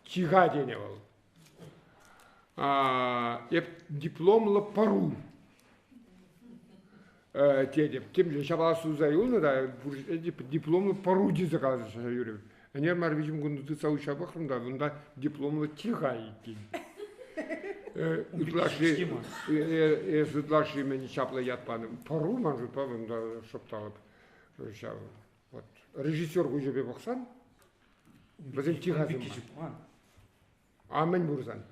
[SPEAKER 1] тиха тенӗ вӑл. Эп дипломлӑ пӑру тетӗп. Темле ҫапла суса юлнӑ та дипломлӑ пӑру тесе каласа ҫӳреп. Ӗнер мар виҫӗм кун тытса уҫса пӑхрӑм та кунта дипломлӑ тиха иккен. Ытлашши эс ытлашши мӗн чаплӑ ят панӑ. Пӑру ман шутпа кунта шӑп талӑп ҫав. Вот режиссер куҫӗпе пӑхсан вӗсен тихасем мар. А мӗн пурсан?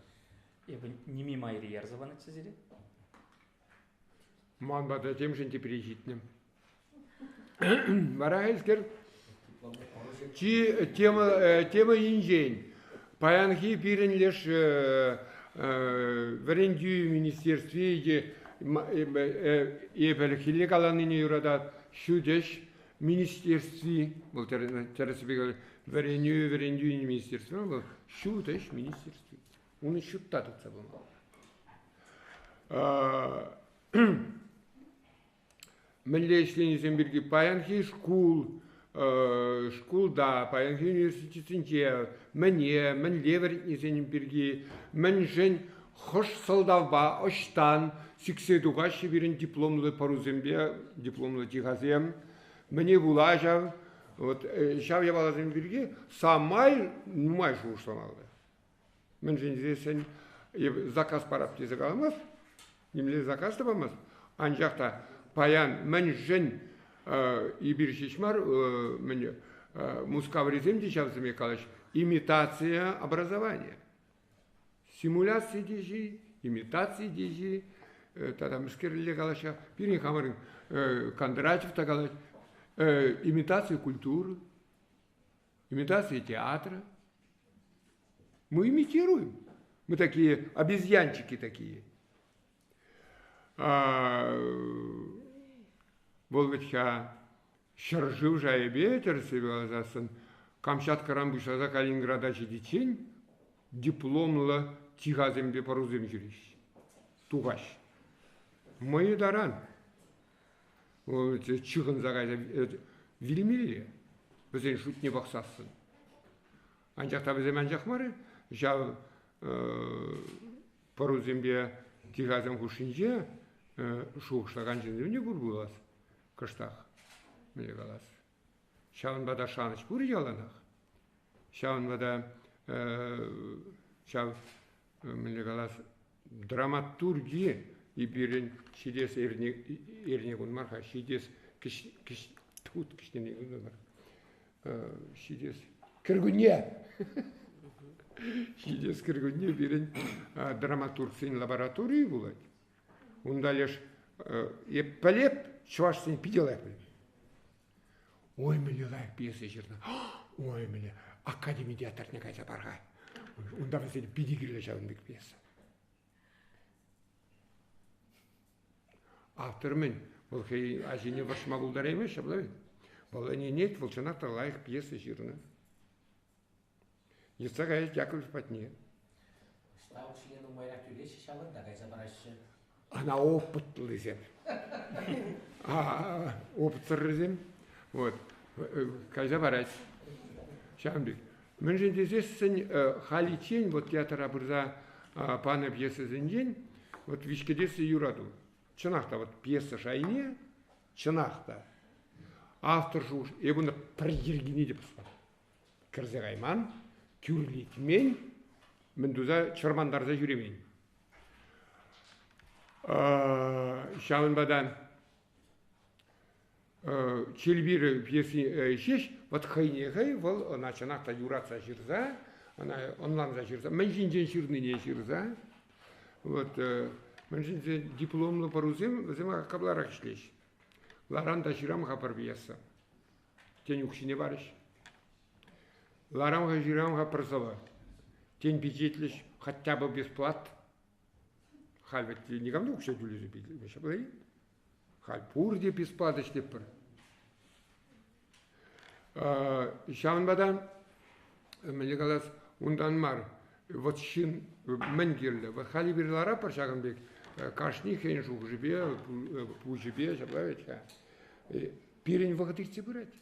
[SPEAKER 7] Эпӗ ниме майри ярса панӑччӗ сире.
[SPEAKER 1] Ман пата темшӗн тепре ҫитнӗ. Вара хайскер чи тема, тема енчен паянхи пирӗн леш вӗрентӳ министерстви те эпӗ каланине юратать ҫутӗҫ министерстви, вӑл тӗрӗссипе вӗренӳ, вӗрентӳ министерстви, вӑл ҫут ӗҫ министерстви. Унӑн ҫутта тытса пымалла. Мӗнле ӗҫленисем пирки паянхи шкул, шкулта, паянхи университетсенче мӗне, мӗнле вӗрентнисем пирки, мӗншӗн хӑш сӑлтавпа ӑҫтан сиксе тухаҫҫӗ пирӗн дипломлӑ пӑрусемпе дипломлӑ тихасем, мӗне пула ҫав, вот ҫав япаласем пирки самай нумай шухӑшламалла. Мӗншӗн тесен заказ парап тесе каламасть, нимле заказ та памасть. Анчах та паян мӗншӗн эпир ҫеҫ мар, мӗн Мускаврисем те ҫавсемех калаҫ, имитация образования. Симуляци те-ши, имитаци те-ши, тата мӗскерле калаҫҫӗ. Пирӗн хамӑрӑн Кондратьев та калать, имитация культуры, имитация театра. Мы имитируем. Мы такие обезьянчики такие. Вӑл вӗт-ха ҫӗршыв шайӗпе тӗрӗслесе каласассӑн Камчаткӑран пуҫласа Калининграда ҫитиччен дипломлӑ тихасемпе пӑрусем ҫӳреҫҫӗ, тухаҫҫӗ. Мӑйӗ таран чыхӑнса кайса вилмелле вӗсен шутне пӑхсассӑн. Анчах та вӗсем анчах мар, ҫав пӑрусемпе тихасем хушшинче шухӑшлакан ҫынсем те пур пулас кӑштах, мӗнле калас. Ҫавӑнпа та шанӑҫ пур яланах. Ҫавӑнпа та ҫав мӗнле калас, драматурги пирӗн ҫитес эрне, эрне кун мар-ха, ҫитес кӗҫ, кӗҫ, тут кӗҫнерни кун мар, ҫитес кӗркунне ҫитес кӗркунне пирӗн драматургсен лабораторийӗ пулать. Унта леш эп пӗлеп, чӑвашсен питӗ лайӑх пӗлеп. Ой, мӗнле лайӑх пьеса ҫырнӑ. Ой, мӗнле академи театрне кайса пар-ха. Унта вӗсене питӗ кирлӗ ҫавӑн пек пьеса. Автор мӗн? Вӑл хӑй ачине вӑрҫма пултараймасть, ҫапла вӗт? Вӑл ӗненет, вӑл чӑнах та лайӑх пьеса ҫырнӑ. Йӑтса каять Яковлев патне.
[SPEAKER 5] Ӑҫта укҫине нумайрах тӳлеҫҫӗ, ҫавӑнта кайса параҫҫӗ.
[SPEAKER 1] Ӑна опытлисем. Опытсӑррисем. Вот. Кайса парать. Ҫавӑн пек. Мӗншӗн тесессӗн халиччен вот театра пырса панӑ пьесӑсенчен вот виҫкӗтеслӗ юрату. Чӑнах та вот пьеса шайне, чӑнах та автор шухӑш, эп ӑна пӗр йӗркине те пӑсман. Кӗрсе кайман, тӳрлетмен, мӗн туса чӑрмантарса ҫӳремен. Ҫавӑнпа та Челпир пьеси ҫеҫ вӑт хӑйне хӑй вӑл ӑна чӑнах та юратса ҫырса, ӑна ӑнланса ҫырса, мӗн ҫинчен ҫырнине ҫырса, вот мӗншӗн тесен дипломлӑ пӑрусем вӗсем капларах ӗҫлеҫ. Ларан та ҫырам-ха пӗр пьеса. Тен, укҫине парӗҫ. Ларам-ха, ҫырам-ха пӗр сӑвӑ. Тен, пичетлӗҫ, хотя бы бесплат. Халь вӗт никам та укҫа тӳлесе пичетлемест, ҫапла-и? Халь пурте бесплат ӗҫлетпӗр. Ҫавӑнпа та, мӗнле калас, унтан мар. Вот ҫын мӗн кирлӗ? Вот халь эпир ларатпӑр ҫакӑн пек, кашни хӑйӗн шухӑшӗпе, пуҫӗпе, ҫапла вӗт-ха. Пирӗн вӑхӑт иртсе пырать.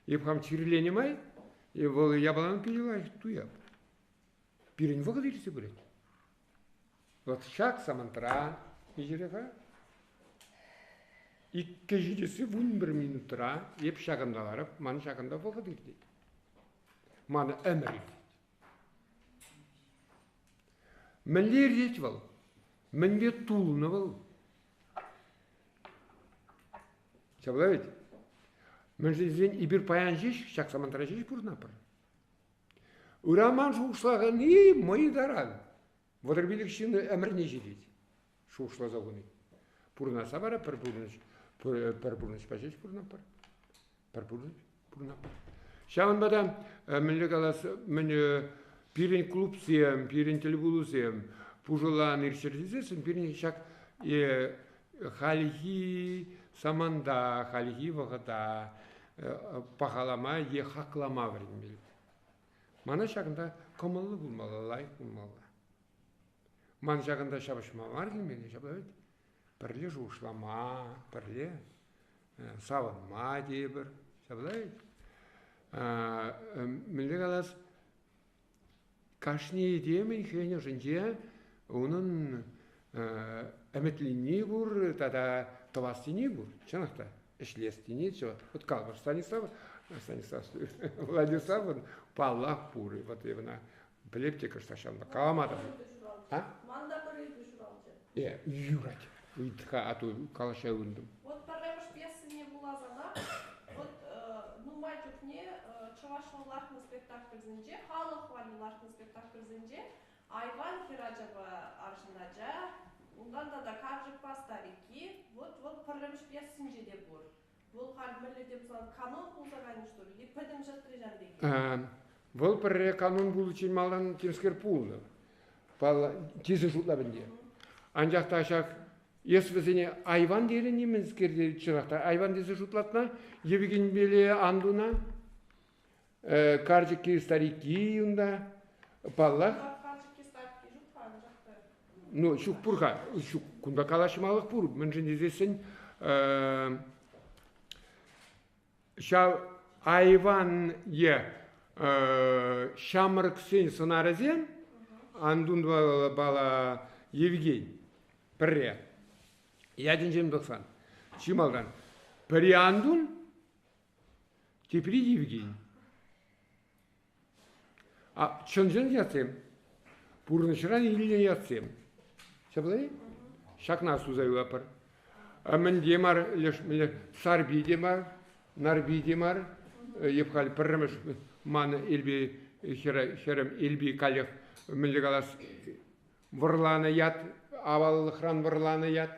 [SPEAKER 1] Эп хам чирленӗ май, вӑл япалана питӗ лайӑх туяп. Пирӗн вӑхӑт иртсе пырать. Вот ҫак самантра миҫере-ха? Иккӗ ҫитесси 11 минутра эп ҫакӑнта ларап, ман ҫакӑнта вӑхӑт иртет. Ман ӗмӗр иртет. Мӗнле иртет вӑл? Мӗнпе тулнӑ вӑл? Ҫапла вӗт? Мӗншӗн тесен эпир паян ҫеҫ, ҫак самантра ҫеҫ пурӑнатпӑр. Ыран ман шухӑшлаканни мӑй таран. 35 ҫын ӗмӗрне ҫитет шухӑшласа хуни. Пурӑнасса вара пӗр пурнӑҫ, пӗр пурнӑҫпа ҫеҫ пурӑнатпӑр. Пӗр пурнӑҫ пурӑнатпӑр. Ҫавӑнпа та мӗнле калас, мӗн пирӗн клубсем, пирӗн тӗлпулусем пушӑлан иртчӗр тесессӗн пирӗн ҫак хальхи саманта, хальхи вӑхӑта пахалама е хаклама вӗренмелле. Мана ҫакӑнта кӑмӑллӑ пулмалла, лайӑх пулмалла. Ман ҫакӑнта ҫапӑҫма мар килмелле, ҫапла вӗт? Пӗрле шухӑшлама, пӗрле савӑнма тейӗпӗр, ҫапла вӗт? Мӗнле калас, кашни этемӗн хӑйӗн ӑшӗнче унӑн ӗмӗтленни пур тата тӑвас тени пур, чӑнах та. Ӗҫлес тени, вот калӑпӑр, Станислав, Станислав Владиславӑн паллах пур. Вот ӑна пӗлеп те кӑштах ҫавӑнпа калама та.
[SPEAKER 6] А? Ман та пӗр ыйту ҫуралчӗ.
[SPEAKER 1] Э, юрать. Ыйт-ха, а то калаҫа ывӑнтӑм.
[SPEAKER 6] Вот пӗрремӗш пьесине вуласанах, вот нумай чухне чӑвашла лартнӑ спектакльсенче, халӑх валли лартнӑ спектакльсенче айван хӗрачапа арҫын ача, унтан тата карчӑкпа старикки, вот вӑл пӗрремӗш пьесинче те пур. Вӑл халь мӗнле те пулсан канон пулса кайнӑ что ли, е пӗтӗм ҫӗртре ҫан пекех?
[SPEAKER 1] Вӑл пӗрре канон пуличчен малтан темскер пулнӑ. Паллӑ, тесе шутлап ӗнтӗ. Анчах та ҫак эс вӗсене айван терӗн-и мӗнскер чӑнах та айван тесе шутлатна евӗкенпеле ан туна. Карчӑкки старикки унта, паллах.
[SPEAKER 6] Карчӑкки старикки ҫук-ха, анчах та.
[SPEAKER 1] Ну, ҫук пур-ха, ҫук, кунта калаҫмалӑх пур. Мӗншӗн тесессӗн ҫав айван е. Ҫамрӑксен сӑнарӗсем Антунпала Евгень пӗрре. Ятӗнчен пӑхсан, чи малтан пӗри Антун, тепри Евгень. А чӑн-чӑн ятсем, пурнӑҫран илнӗ ятсем. Ҫапла-и? Ҫакна суса юлатпӑр. Мӗнте мар, леш, Сарпи те мар, Нарпи те мар. Эп халь пӗрремӗш ман Элпи хӗрӗм Элпи каллех мӗнле калас вӑрланӑ ят, аваллӑхран вӑрланӑ ят.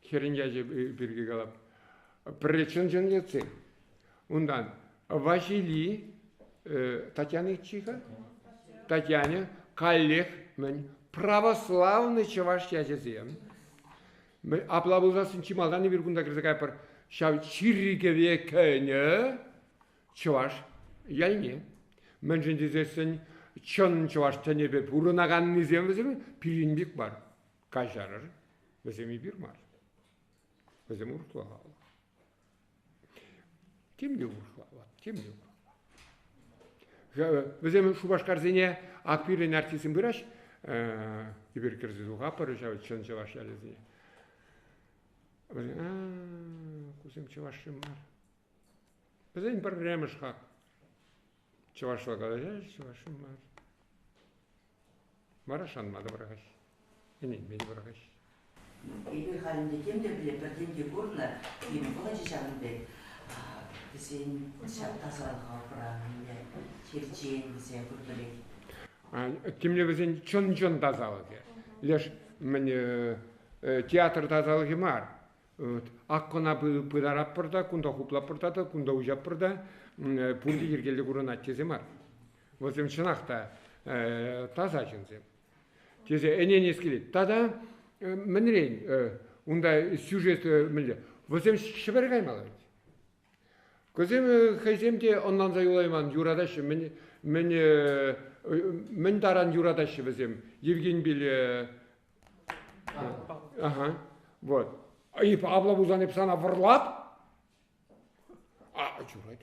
[SPEAKER 1] Хӗрӗн ячӗ пирки калап. Пӗрре чӑн-чӑн ятсем. Унтан Васили Татьяна чиха? Татьяна каллех мӗн православный чӑваш ячӗсем. Апла пулсассӑн чи малтан эпир кунта кӗрсе кайӑпӑр. Ҫав чиркӗве кӗнӗ чӑваш ялне. Мӗншӗн тесессӗн чӑн чӑваш тӗнӗпе пурӑнаканнисем вӗсем пирӗн пек мар. Каҫарӑр, вӗсем эпир мар. Вӗсем урӑхла халӑх. Тем те урӑхла, тем те урӑхла. Вӗсем Шупашкарсене ак пирӗн артистсем пыраҫ, эпир кӗрсе тухатпӑр ҫав чӑн чӑваш ялӗсене. Вӗсем, кусем чӑвашсем мар. Вӗсен пӗрремӗш хак. Чӑвашла калаҫаҫ, чӑвашсем мар. Вара шанма та пӑрахаҫ, ӗненме те пӑрахаҫ.
[SPEAKER 3] Эпир халь ӗнтӗ тем те пӗлетпӗр, тем те курнӑ. Пирӗн вӑхӑчӗ ҫавӑн пек. Вӗсен ҫав тасалӑха упраннӑ, черчен вӗсем пурпӗрех.
[SPEAKER 1] Темле вӗсен чӑн-чӑн тасалӑхӗ. Леш мӗн театр тасалӑхӗ мар. Ак кӑна пытаратпӑр та, кунта хуплатпӑр та, кунта уҫатпӑр та, пурте йӗркеллӗ курӑнать тесе мар. Вӗсем чӑнах та таса ҫынсем тесе ӗненес килет. Тата мӗнрен унта сюжет мӗнле? Вӗсем Ҫӗпӗре каймалла вӗт. Кӑсем хӑйсем те ӑнланса юлайман юратаҫҫӗ. Мӗн, мӗн, мӗн таран юратаҫҫӗ вӗсем Евгеньпеле Ага. Вот. И апла пулсан эп сана вӑрлап. А чурать.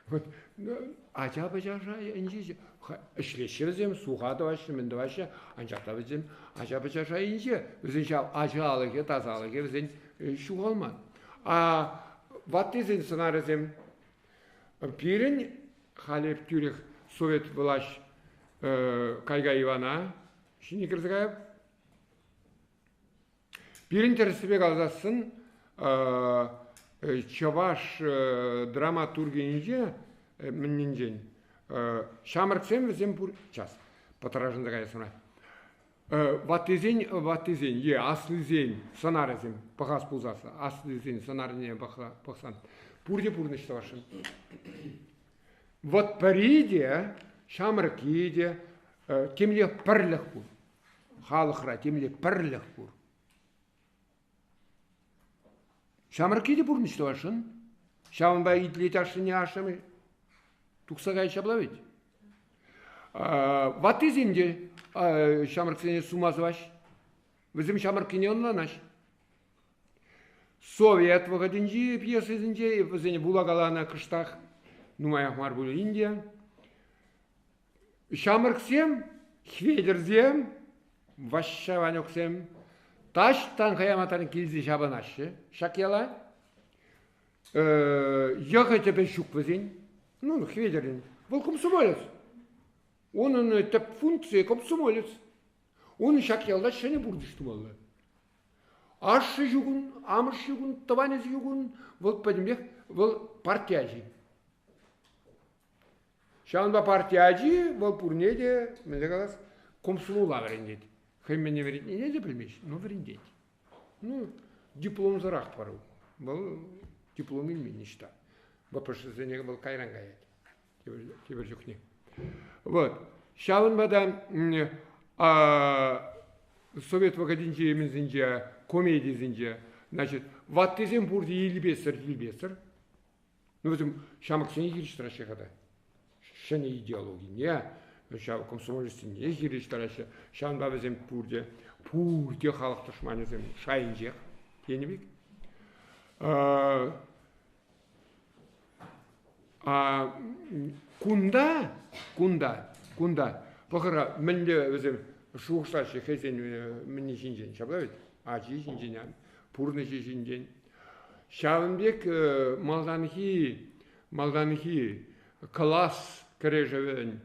[SPEAKER 1] Вот ача-пӑча шайӗнче ӗҫлеҫҫӗ вӗсем, суха тӑваҫҫӗ, мӗн тӑваҫҫӗ, анчах та вӗсем ача-пӑча шайӗнче, вӗсен ҫав ачалӑхӗ, тасалӑхӗ вӗсен ҫухалман. А ваттисен сӑнарӗсем пирӗн халӗ тӳрех совет влаҫ Кайга Ивана ҫине кӗрсе каяп. Пирӗн тӗрӗссипе каласассӑн чӑваш драматургийӗнче мӗннинчен ҫамрӑксем вӗсем пур час пӑтрашӑнса каяс мар. Ваттисен ваттисен е аслисен сӑнарӗсем пӑхас пулсассӑн аслисен сӑнарне пӑхсан пурте пурнӑҫ тӑвасшӑн. Вӑт пӗри те ҫамрӑкки те темле пӗрлӗх пур. Халӑхра темле пӗрлӗх пур. Ҫамрӑкки те пурнӑҫ тӑвасшӑн. Ҫавӑнпа итлет ашшӗне ашшӗ тухса каять ҫапла вӗт. Ваттисем те ҫамрӑксене сума сӑваҫ. Вӗсем ҫамрӑккине ӑнланаҫ. Совет вӑхӑтӗнчи пьесӑсенче вӗсене вулакаланӑ кӑштах нумаях мар пулин те Ҫамрӑксем, Хветӗрсем, Ваҫҫа Ванюксем таҫтан хӑяматран килсе ҫапӑнаҫҫӗ ҫак яла. Йӑхӗ тӗпӗ ҫук вӗсен. Ну, Хветӗрӗн. Вӑл комсомолец. Унӑн тӗп функцийӗ комсомолец. Унӑн ҫак ялта ҫӗнӗ пурнӑҫ тумалла. Ашшӗ ҫук ун, амӑш ҫук ун, тӑванӗ ҫук ун. Вӑл пӗтӗмпех вӑл парти ачи. Ҫавӑнпа парти ачи вӑл пурне те, мӗнле калас, комсомола вӗрентет. Хӑй мӗне вӗрентнине те пӗлмест, но вӗрентет. Ну, дипломсӑрах пар. Вӑл диплом илмен ниҫта. ВПШсене вӑл кайран каять тепӗр чухне. Вот. Ҫавӑнпа та совет вӑхӑтӗнчи мӗнсенче, комедисенче, значит, ваттисем пурте илпесӗр-илпесӗр, Ну, вӗсем ҫамрӑксене хирӗҫ тӑраҫҫӗ-ха та. Ҫӗнӗ идеологине, ҫав комсомолецсене хирӗҫ тӑраҫҫӗ. Ҫавӑнпа вӗсем пурте, пурте халӑх тӑшманӗсем шайӗнчех тенӗ пек. А кунта, кунта, кунта, пӑхӑр-ха, мӗнле вӗсем шухӑшлаҫҫӗ хӑйсен мӗнни ҫинчен, ҫапла вӗт? Ачи ҫинчен, пурнӑҫӗ ҫинчен. Ҫавӑн пек малтанхи, малтанхи класс кӗрешӗвӗн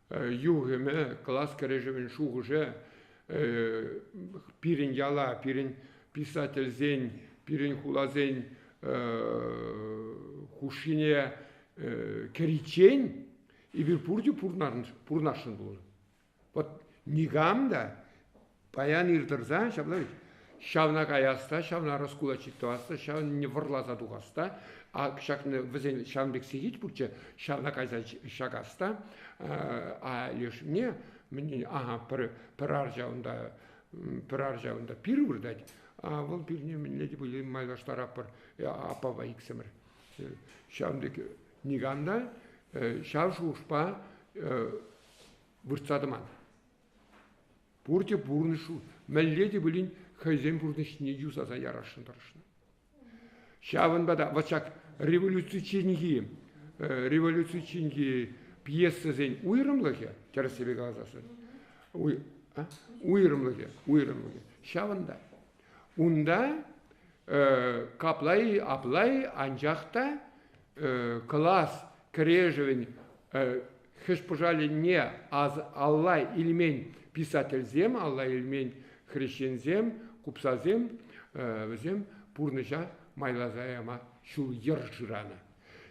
[SPEAKER 1] юхӑмӗ, класс кӗрешӗвӗн шухӑшӗ пирӗн яла, пирӗн писательсен, пирӗн хуласен хушшине кӗриччен эпир пурте пурӑнасшӑн пулнӑ. Вот никам та паян ир тӑрса ҫапла ведь ҫавна каяс та, ҫавна раскулачить тӑвас та, ҫавна вӑрласа тухас та, а ҫакна вӗсен ҫавӑн пек сехет пурччӗ, ҫавна кайса ҫакас та, а лешне мӗн ага пӗр пӗр арча унта пӗр арча унта пир выртать, а вӑл пирне мӗнле те пулин майлаштаратпӑр аппапа иксӗмӗр. Ҫавӑн пек никам та ҫав шухӑшпа выртса тӑман. Пурте пурнӑҫ мӗнле те пулин хӑйсен пурнӑҫне юсаса ярасшӑн тӑрӑшнӑ. Ҫавӑнпа та вот ҫак революцичченхи революцичченхи пьесӑсен уйрӑмлӑхӗ, тӗрӗссипе каласассӑн, уйрӑмлӑхӗ, уйрӑмлӑхӗ ҫавӑнта. Унта капла-и, апла-и, анчах та класс кӗрешӗвӗн хӗҫ-пӑшалӗнне алла илмен писательсем, алла илмен хресченсем, купсасем вӗсем пурнӑҫа майласа яма ҫул-йӗр шыранӑ.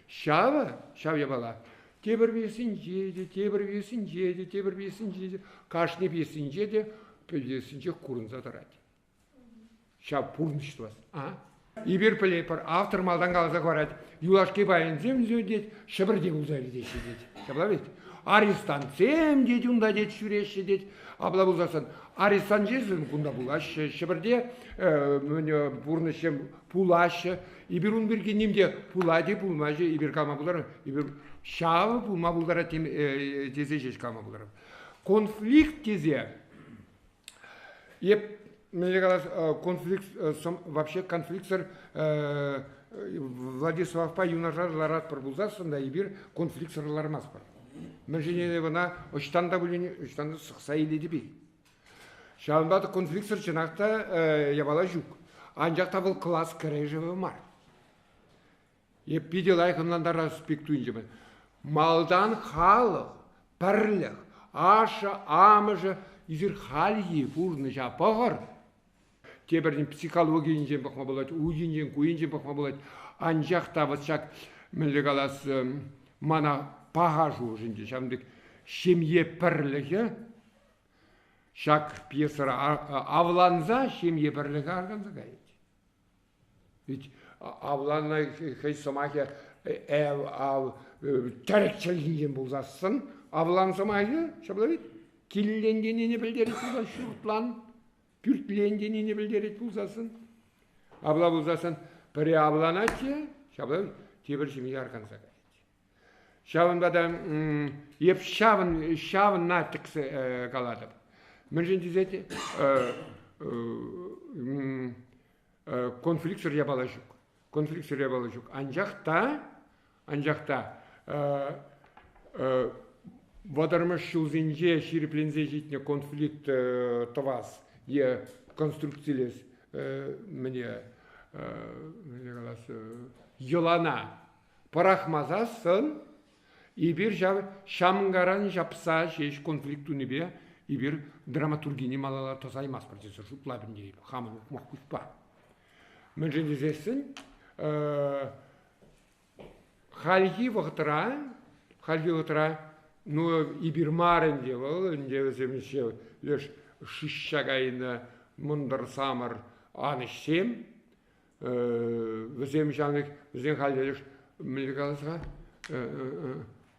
[SPEAKER 1] Ҫавӑ, ҫав япала тепӗр пьесинче те, тепӗр пьесинче те, тепӗр пьесинче те, кашни пьесинче те пьесинчех курӑнса тӑрать. Ҫав пурнӑҫ тӑвас. А? Эпир пӗлетпӗр, автор малтан каласа хӑварать, юлашки пайӗнсем тет, Ҫӗпӗрте пулса иртеҫҫӗ тет. Ҫапла ведь? Арестантсем тет унта тет ҫӳреҫҫӗ тет. Апла пулсассӑн арестантсем кунта пулаҫҫӗ, Ҫӗпӗрте пурнӑҫсем пулаҫҫӗ. Эпир ун пирки ним те пулать-и, пулмасть-и, эпир калама пултараймӑр. Эпир ҫавӑ пулма пултарать тесе ҫеҫ калама пултарап. Конфликт тесе Эп, мӗнле калас, конфликт, вообще конфликтсӑр Владиславпа юнашар ларатпӑр пулсассӑн та эпир конфликтсӑр лармастпӑр. Мӗншӗн эпӗ ӑна ӑҫтан та пулин ӑҫтан та сӑхса илетӗп-и? Ҫавӑнпа та конфликтсӑр чӑнах та япала ҫук. Анчах та вӑл класс кӗрешӗвӗ мар. Эп питӗ лайӑх ӑнлантарас пек туйӑнчӗ. Малтан халӑх, пӗрлӗх, ашшӗ-амӑшӗ эсир хальхи пурнӑҫа пӑхӑр. Тепӗр психологи енчен пӑхма пулать, у енчен, ку енчен пӑхма пулать. Анчах та вот ҫак, мӗнле калас, мана паха шухӑшӗнче ҫавӑн пек ҫемье пӗрлӗхӗ ҫак пьесӑра авланса ҫемье пӗрлӗхӗ арканса каять. Ведь авланнӑ хӑй сӑмахӗ эв, ав, тӗрӗк чӗлхинчен пулсассӑн авлан сӑмахӗ ҫапла ведь киллен тенине пӗлтерет пулсан ҫуртлан, пӳртлен тенине пӗлтерет пулсассӑн. Апла пулсассӑн пӗри авланать те, ҫапла тепӗр ҫемье арканса каять. Ҫавӑнпа та эп ҫавӑн, ҫавна тӗксе калатӑп. Мӗншӗн тесен конфликтсӑр япала ҫук. Конфликтсӑр япала ҫук. Анчах та, анчах та вӑтӑрмӗш ҫулсенче ҫирӗпленсе ҫитнӗ конфликт тӑвас е конструкцилес мӗне, мӗне калас, йӑлана пӑрахмасассӑн эпир ҫав ҫамкаран ҫапса ҫеҫ конфликт тунипе эпир драматургине малалла тӑсаймастпӑр тесе шутлатӑп ӗнтӗ эпӗ хамӑн ухмах пуҫпа. Мӗншӗн тесессӗн хальхи вӑхӑтра хальхи вӑхӑтра ну эпир мар ӗнтӗ вӑл ӗнтӗ вӗсем леш шыҫҫа кайнӑ мӑнтӑр самӑр анӑҫсем Вӗсем ҫавӑн пек, вӗсен халь мӗнле калас-ха,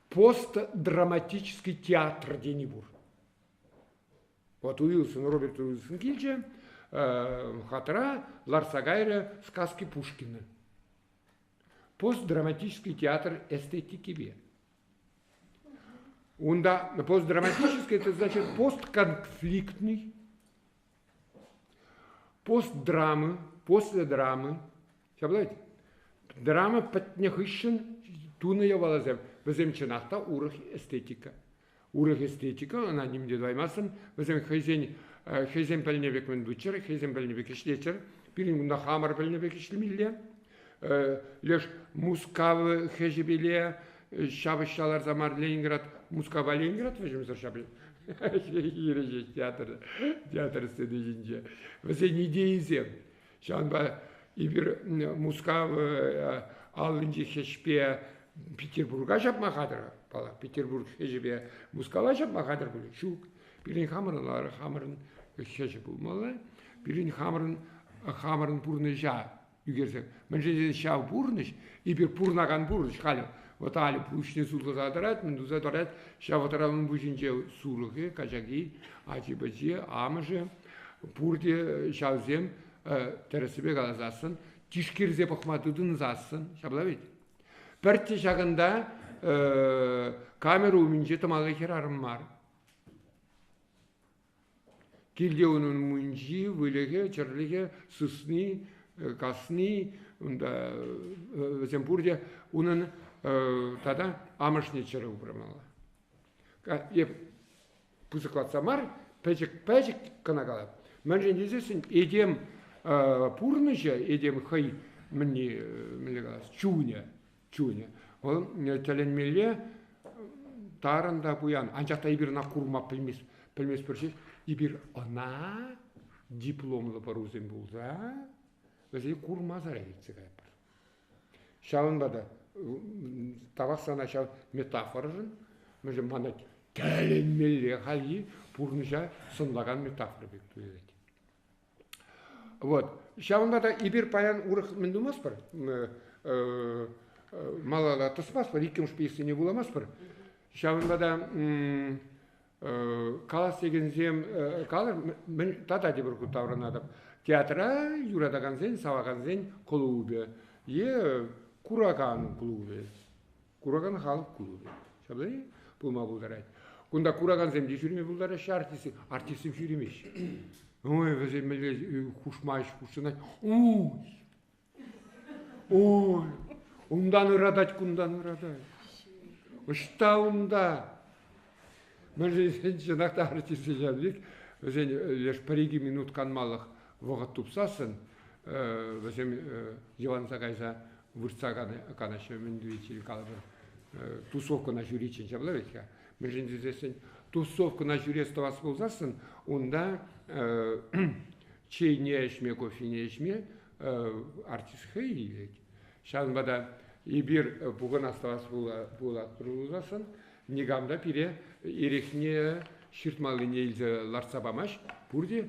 [SPEAKER 1] постдраматический театр тени пур. Вот Уилсон, Роберт Уилсон килчӗ, хатра ларса кайрӗ сказки Пушкина. Постдраматический театр эстетикипе. Унта постдраматический, это значит постконфликтный, Постдрамы, после драмы. Ҫапла ведь? Драма пӗтнӗ хыҫҫӑн тунӑ япаласем, вӗсем чӑнах та урӑх эстетика. Урӑх эстетика, ӑна ним те тӑваймастӑн. Вӗсем хӑйсен хӑйсем пӗлнӗ пек мӗн туччӑр, хӑйсем пӗлнӗ пек ӗҫлеччӗр. Пирӗн кунта хамӑр пӗлнӗ пек ӗҫлемелле. Леш Мускав хӗҫӗпеле ҫапӑҫса ларса мар Ленинград, Мускавпа Ленинград вӗҫӗмсӗр ҫапӑҫ театр, театр сцени ҫинче. Вӗсен идейисем. Ҫавӑнпа эпир Мускав аллинчи хӗҫпе Петербурга ҫапма хатӗр, паллах, Петербург хӗҫӗпе Мускава ҫапма хатӗр пулӗ. Ҫук. Пирӗн хамӑрӑн хамӑрӑн хӗҫӗ пулмалла. Пирӗн хамӑрӑн хамӑрӑн пурнӑҫа ӳкерсе. Мӗншӗн тесен ҫав пурнӑҫ, эпир пурӑнакан пурнӑҫ халӗ. Вот халӗ пуҫне сулласа тӑрать, мӗн туса тӑрать, ҫав вӑхӑтра ун пуҫӗнче сурӑхӗ, качаки, ачи-пӑчи, амӑшӗ, пурте ҫавсем тӗрӗссипе каласассӑн, тишкерсе пӑхма тытӑнсассӑн, ҫапла ведь? Пӗртте ҫакӑнта камера умӗнче тӑмалли хӗрарӑм мар. Килте унӑн мунчи, выльӑхӗ, чӗрлӗхӗ, сысни, касни, унта вӗсем пурте унӑн тата амӑшне чӗрӗ упрамалла. Эп пысӑклатса мар, пӗчӗк-пӗчӗк кӑна калап. Мӗншӗн тесессӗн этем пурнӑҫӗ, этем хӑй мӗнне, мӗнле калас, чунӗ, чунӗ. Вӑл тӗлӗнмелле тарӑн та пуян. Анчах та эпир ӑна курма пӗлместпӗр ҫеҫ. Эпир ӑна дипломлӑ пӑрусем пулса вӗсене курмасӑрах иртсе каятпӑр. Ҫавӑнпа та тавах сана ҫав метафорӑшӑн, мӗншӗн мана тӗлӗнмелле хальхи пурнӑҫа сӑнлакан метафора пек туйӑнать. Вот. Ҫавӑнпа та эпир паян урӑх мӗн тумастпӑр? Малалла тӑсмастпӑр, иккӗмӗш пьесине вуламастпӑр. Ҫавӑнпа та калас текенсем калӑр, мӗн тата тепӗр хут таврӑнатӑп. Театра юратакансен, савакансен клубӗ е куракан клубӗ. Куракан халӑх клубӗ. Ҫапла-и? Пулма пултарать. Кунта куракансем те ҫӳреме пултараҫҫӗ, артистсем. Артистсем ҫӳремеҫҫӗ. Ой, вӗсем мӗнле хушма ӗҫ хутшӑнать. Уй! Ой! Унтан ыратать, кунтан ыратать. Ӑҫта унта? Мӗншӗн чӑнах та артистсем ҫав пек, вӗсен леш пӗр-икӗ минут канмалӑх вӑхӑт тупсассӑн вӗсем йӑванса кайса выртса канаҫҫӗ, мӗн туйиччен калӑпӑр, тусовкӑна ҫӳриччен ҫапла вӗт-ха. Мӗншӗн тесессӗн тусовкӑна ҫӳрес тӑвас пулсассӑн унта чейне ӗҫме, кофене ӗҫме артист хӑй илет. Ҫавӑнпа та эпир пухӑнас тӑвас пулатпӑр пулсассӑн никам та пире эрехне ҫыртмаллине илсе лартса памасть. Пурте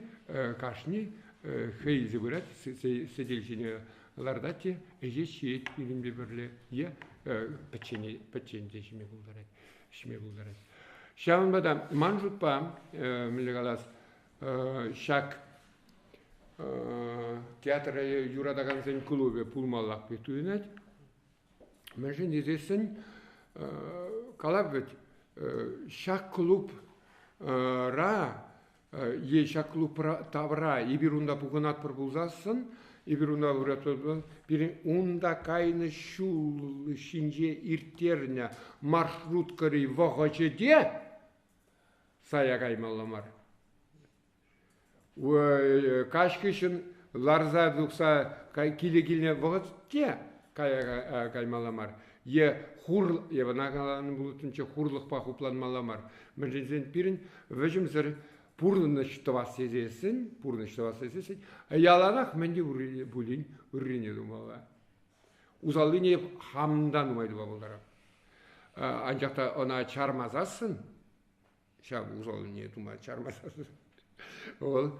[SPEAKER 1] кашни хӑй илсе пырать, сӗтел ҫине лартать те ӗҫе ҫиет пирӗнпе пӗрле е пӗччен, пӗччен те ҫиме пултарать, ҫиме пултарать. Ҫавӑнпа та ман шутпа, мӗнле калас, ҫак театра юратакансен клубӗ пулмаллах пек туйӑнать. Мӗншӗн тесессӗн калап вӗт, ҫак клубра е ҫак клубра тавра эпир унта пухӑнатпӑр пулсассӑн, эпир унта пыратпӑр пулсан, пирӗн унта кайнӑ ҫул ҫинче ирттернӗ маршруткӑри вӑхӑчӗ те сая каймалла мар. Каҫ хыҫҫӑн ларса тухса киле килнӗ вӑхӑт те кая каймалла мар. Е хур, е ӑна каланӑ пулӑттӑмччӗ, хурлӑхпа хупланмалла мар. Мӗншӗн тесен пирӗн вӗҫӗмсӗр пурнӑҫ тӑвас тесессӗн, пурнӑҫ тӑвас тесессӗн яланах мӗн те пулин ыррине тумалла. Усаллине хам та нумай тума пултарап. Анчах та ӑна чармасассӑн ҫав усалне тума чармасассӑн вӑл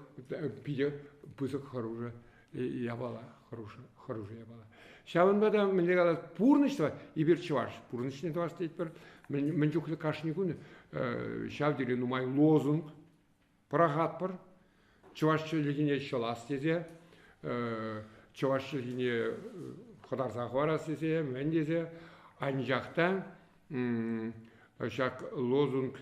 [SPEAKER 1] питӗ пысӑк хӑрушӑ япала, хӑрушӑ, хӑрушӑ япала. Ҫавӑнпа та мӗнле калас, пурнӑҫ тӑвать. Эпир чӑваш пурнӑҫне тӑвас тетпӗр. Мӗн чухлӗ кашни кун ҫав тери нумай лозунг пӑрахатпӑр. Чӑваш чӗлхине ҫӑлас тесе, чӑваш чӗлхине хӑтарса хӑварас тесе, мӗн тесе. Анчах та ҫак лозунг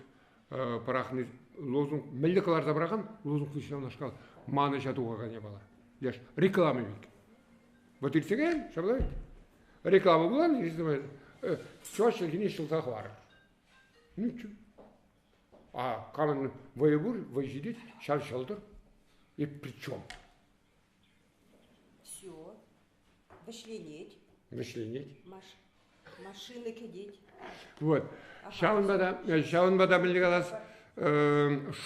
[SPEAKER 1] пӑрахни, лозунг мӗнле кӑларса пӑрахан, лозунг ҫавнашкал манӑҫа тухакан япала. Леш реклама пек. Вот иртсе каян, ҫапла ведь? Реклама пулан, Чӑваш чӗлхине ҫӑлса хӑварӑр. Ничего. А камӑн вӑйӗ пур, вӑй ҫитет, ҫав ҫӑлтӑр. Эп при чем?
[SPEAKER 8] Все. Вӗҫленет.
[SPEAKER 1] Вӗҫленет.
[SPEAKER 8] Маш, машина кӗтет.
[SPEAKER 1] Вот. Ҫавӑнпа та, ҫавӑнпа та мӗнле калас,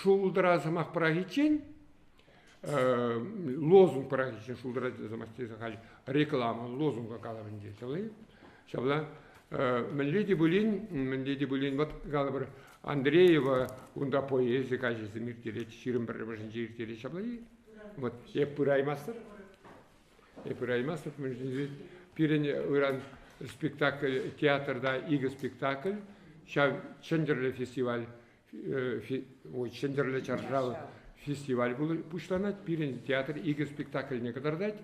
[SPEAKER 1] шултӑра сӑмах пӑрахиччен, лозунг пӑрахиччен шултӑра сӑмах тесе халь реклама, лозунга калам ӗнтӗ, ҫавла Ҫавла мӗнле те пулин, мӗнле те пулин, вот калӑпӑр, Андреева унта поэзи каҫӗсем ирттерет, 21-мӗшӗнче ирттерет, ҫапла-и? Вот эп пыраймастӑп. Эп пыраймастӑп, мӗншӗн тесен пирӗн ыран спектакль, театрта икӗ спектакль, ҫав Чӗнтӗрлӗ фестиваль, ой, Чӗнтӗрлӗ чаршав фестиваль пуҫланать. Пирӗн театр икӗ спектакльне кӑтартать.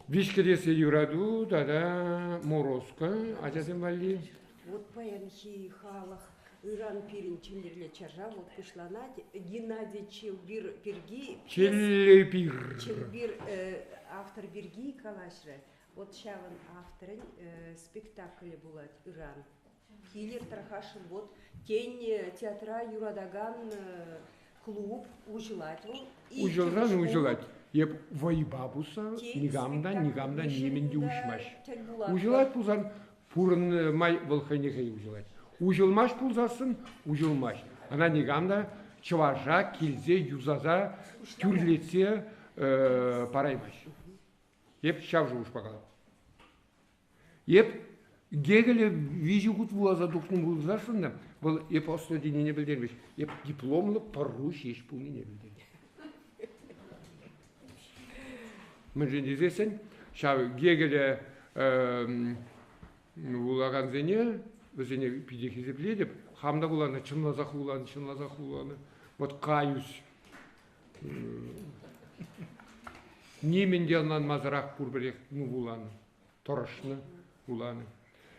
[SPEAKER 1] Виҫкӗтессе юрату тата Морозко ачасем валли.
[SPEAKER 8] Вот паянхи халӑх ыран пирӗн Чӗнтӗрлӗ чаршав вот пуҫланать. Геннадий Челпир пирки
[SPEAKER 1] Челпир.
[SPEAKER 8] Челпир автор пирки калаҫрӗ. Вот ҫавӑн авторӗн спектаклӗ пулать ыран. Килӗр тархасшӑн вот тен театра юратакан клуб уҫӑлать вӑл.
[SPEAKER 1] Уҫӑлсан уҫӑлать. Эп вӑйпа пусса никам та никам та нимӗн те уҫмасть. Уҫӑлать пулсан пурӑннӑ май вӑл хӑйне хӑй уҫӑлать. Уҫӑлмасть пулсассӑн уҫӑлмасть. Ӑна никам та чӑваша килсе юсаса тӳрлетсе параймасть. Эп ҫав шухӑшпа калап. Эп Гегеле виҫӗ хут вуласа тухнӑ пулсассӑн та вӑл эп ӑслӑ тенине пӗлтермест. Эп дипломлӑ пӑру ҫеҫ пулнине пӗлтерет. Мӗншӗн тесессӗн ҫав Гегеле вулакансене, вӗсене питӗ хисеплетӗп. Хам та вуланӑ, чӑнласах вуланӑ, чӑнласах вуланӑ. Вот каюсь. Нимӗн те ӑнланмасӑрах пурпӗрех ну вуланӑ. тӑрӑшнӑ, вуланӑ.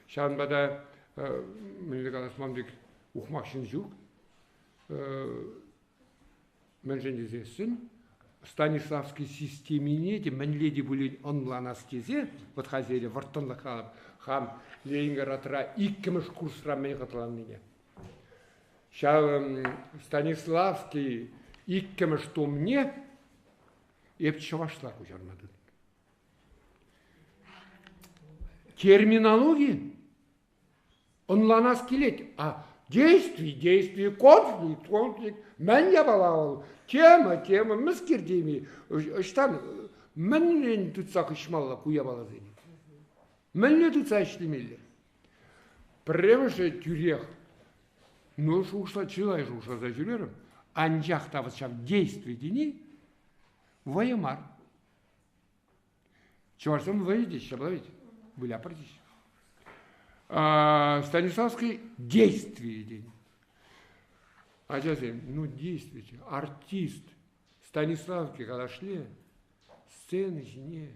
[SPEAKER 1] Ҫавӑнпа та мӗнле калас, ман пек ухмах ҫын ҫук. Мӗншӗн тесессӗн Станиславский системине те мӗнле те пулин ӑнланас тесе, вот халь вӑрттӑнлӑх калап, хам Ленинградра иккӗмӗш курсра мӗн хӑтланнине. Ҫав Станиславский иккӗмӗш томне эп чӑвашла куҫарма тытӑнтӑм. Терминологи ӑнланас килет, а действи, действи, конфликт, конфликт, мӗн япала вӑл? Тема, тема, мӗскер теми? Ӑҫтан, мӗнрен тытса хыҫмалла ку япаласене? Мӗнле тытса ӗҫлемелле? Пӗрремӗшӗ тӳрех, ну, шухӑшла, чылай шухӑшласа ҫӳрерӗм, анчах та вот ҫав действи тени вӑйӑ мар. Чӑвашсем вӑйӑ теҫҫӗ, ҫапла ведь? Выляпӑр теҫҫӗ. Станиславский действие тенӗ. Ачасем, ну действие, артист Станиславский калашле сцена ҫине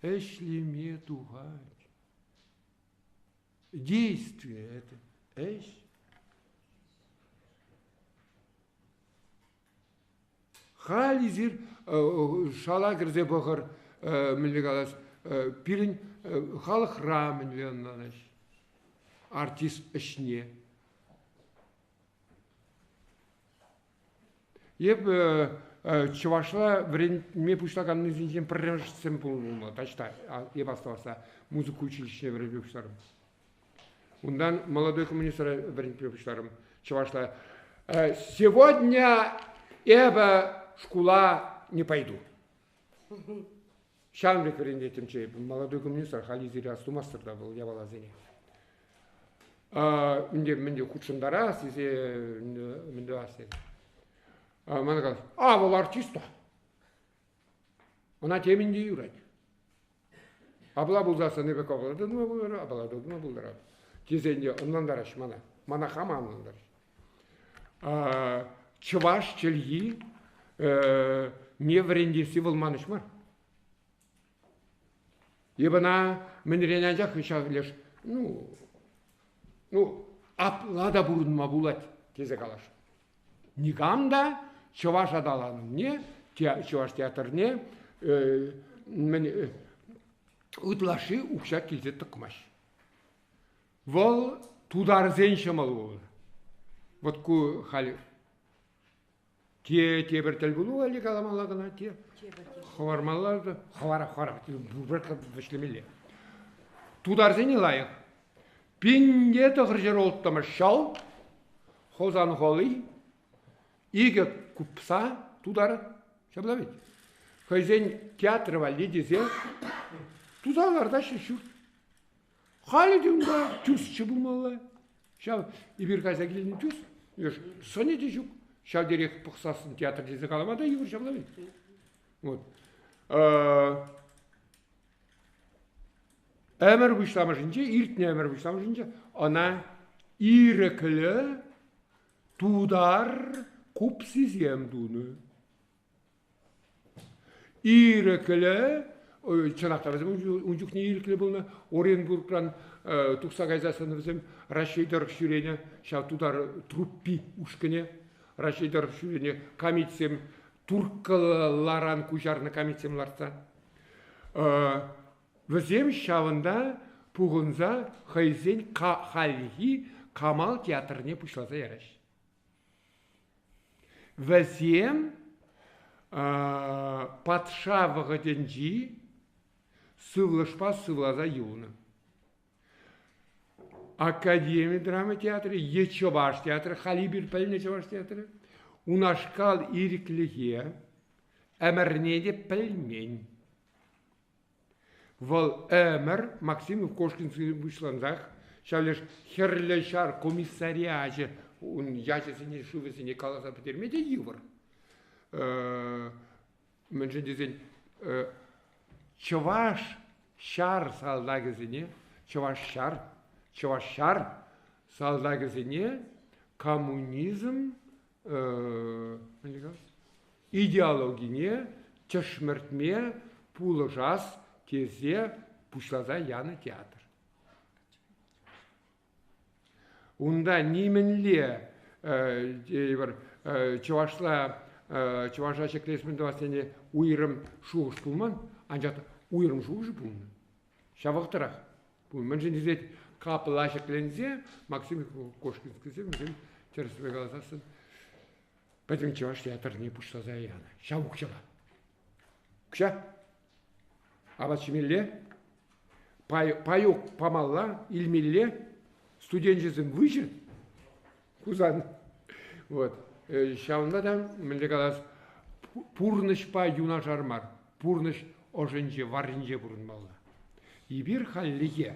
[SPEAKER 1] ӗҫлеме тухать. Действие это ӗҫ. Халь эсир шала кӗрсе пӑхӑр, мӗнле калас, пирӗн халӑхра мӗнле ӑнланаҫ артист ӗҫне. Эп чӑвашла вӗренме пуҫлаканнисенчен пӗрремӗшсем пулнӑ таҫта, эп астӑвасса, музыка училищине вӗренме пуҫларӑм. Унтан молодой коммунистра вӗрентме пуҫларӑм чӑвашла. Сегодня эпӗ шкула не пойду. Ҫавӑн пек вӗрентеттӗмччӗ эпӗ молодой коммунистра, халь эсир астумастӑр та вӑл япаласене. Мӗнте, мӗнте хутшӑнтарас тесе мӗн тӑвас тесе. Мана калас, а вӑл артист та. Ӑна темӗн те юрать. Апла пулсассӑн эпӗ кӑкӑр тытма пултарап, апла тытма пултарап. Тесен те ӑнлантараҫ мана. Мана хама ӑнлантараҫ. Чӑваш чӗлхи не вӗрентесси вӑл ман ӗҫ мар. Эп ӑна мӗнрен анчах ҫав леш, ну, ну, апла та пурӑнма пулать тесе калаш. Никам та чӑваш аталанӑвне, чӑваш театрне мӗн ытлашши укҫа килсе тӑкмасть. Вӑл тутарсен ҫӑмӑл пулнӑ. Вот ку халь те тепӗр тӗлпулу валли каламалла кӑна, те хӑвармалла, хӑвара хӑвара вӗҫлемелле. Тутарсене лайӑх. Пинте тӑхӑрҫӗр улттӑмӗш ҫул Хусан хули икӗ купса тутар ҫапла ведь хӑйсен театрӗ валли тесе туса лартаҫҫӗ ҫурт. Халӗ те унта тӳсчӗ пулмалла. Ҫав эпир кайса килнӗ тӳс, сӑнӗ те ҫук. Ҫав териех пӑхсассӑн театр тесе калама та йывӑр ҫапла ведь. Вот. Ӗмӗр пуҫламӑшӗнче, иртнӗ ӗмӗр пуҫламӑшӗнче ӑна ирӗклӗ тутар купсисем тунӑ. Ирӗклӗ, чӑнах та вӗсем ун чухне ирӗклӗ пулнӑ, Оренбургран тухса кайсассӑн вӗсем Раҫҫей тӑрӑх ҫӳренӗ, ҫав тутар труппи ушкӑнӗ Раҫҫей тӑрӑх ҫӳренӗ камитсем, турккӑларан куҫарнӑ камитсем лартса. Вӗсем ҫавӑнта пухӑнса хӑйсен хальхи Камал театрне пуҫласа яраҫҫӗ. Вӗсем патша вӑхӑтӗнчи сывлӑшпа сывласа юлнӑ. Академи драма театрӗ е чӑваш театрӗ, халь эпир пӗлнӗ чӑваш театрӗ, унашкал ирӗклӗхе ӗмӗрне те пӗлмен. Вӑл ӗмӗр Максим Кошкинский пуҫлансах ҫав леш Хӗрлӗ Ҫар комиссариачӗ ун ячӗсене, шывӗсене каласа пӗтерме те йывӑр. Мӗншӗн тесен чӑваш ҫар салтакӗсене, чӑваш ҫар, чӑваш ҫар салтакӗсене коммунизм идеологине тӗшмӗртме пулӑшас тесе пуҫласа янӑ театр. Унта нимӗнле тейӗпӗр чӑвашла чӑваша ҫӗклес-мӗн тӑвас тени уйрӑм шухӑш пулман, анчах уйрӑм шухӑшӗ пулнӑ. Ҫав вӑхӑтрах Мӗншӗн тесен капла ҫӗкленсе Максим Кошкинскисем вӗсем тӗрӗсрех каласассӑн пӗтӗм чӑваш театрне пуҫласа янӑ. Ҫав укҫапа. Укҫа. Апат ҫимелле, пай, паюк памалла, илмелле. Студенчӗсем выҫӑ. Хусан. Вот. Ҫавӑнпа та, мӗнле калас, пурнӑҫпа юнашар мар, пурнӑҫ ӑшӗнче, варринче пурӑнмалла. Эпир хальлӗхе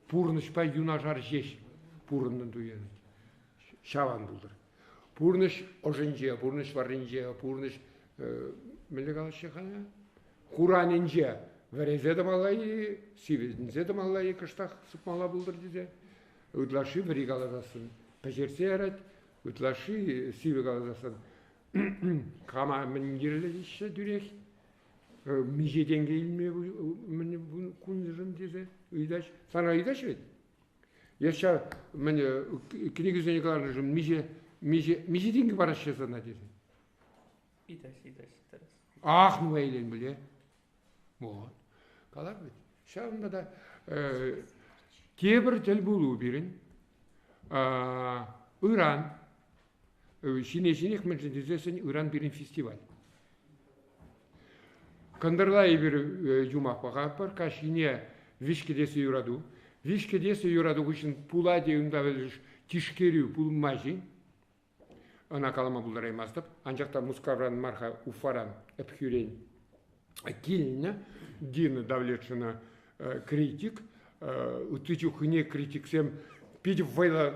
[SPEAKER 1] пурнӑҫпа юнашар ҫеҫ пурӑннӑн туйӑнать. Ҫаван пултӑр. Пурнӑҫ ӑшӗнче, пурнӑҫ варринче, пурнӑҫ мӗнле калаҫҫӗ халӗ? Хуранӗнче вӗресе тӑмалла-и, сивӗнсе тӑмалла-и кӑштах сыпмалла пултӑр тесе. Ытлашши вӗри каласассӑн пӗҫерсе ярать, ытлашши сивӗ каласассӑн кама мӗн кирлӗ теҫҫӗ тӳрех. Миҫе тенкӗ илме мӗн куншӑн тесе ыйтаҫ. Сана ыйтаҫ вӗт. Е ҫав мӗн кӗнекесене кӑларнӑшӑн миҫе миҫе миҫе тенкӗ параҫҫӗ сана тесе.
[SPEAKER 7] Ыйтаҫ, ыйтаҫ, тӗрӗс.
[SPEAKER 1] Ах, ну илен пуле. Вот. Калар вӗт. Ҫавӑнпа та тепӗр тӗлпулу пирӗн. Ыран ҫине-ҫинех мӗншӗн тесессӗн ыран пирӗн фестиваль. Кӑнтӑрла эпир юмах пӑхатпӑр, каҫхине виҫ кӗтеслӗ юрату. Виҫ кӗтеслӗ юрату хыҫҫӑн пулать-и унта тишкерӳ пулмасть-и? Ӑна калама пултараймастӑп. Анчах та Мускавран мар-ха, Уфаран, Ӗпхӳрен килнӗ Дина Давлетшина критик. Ытти чухне критиксем питӗ вӑйлӑ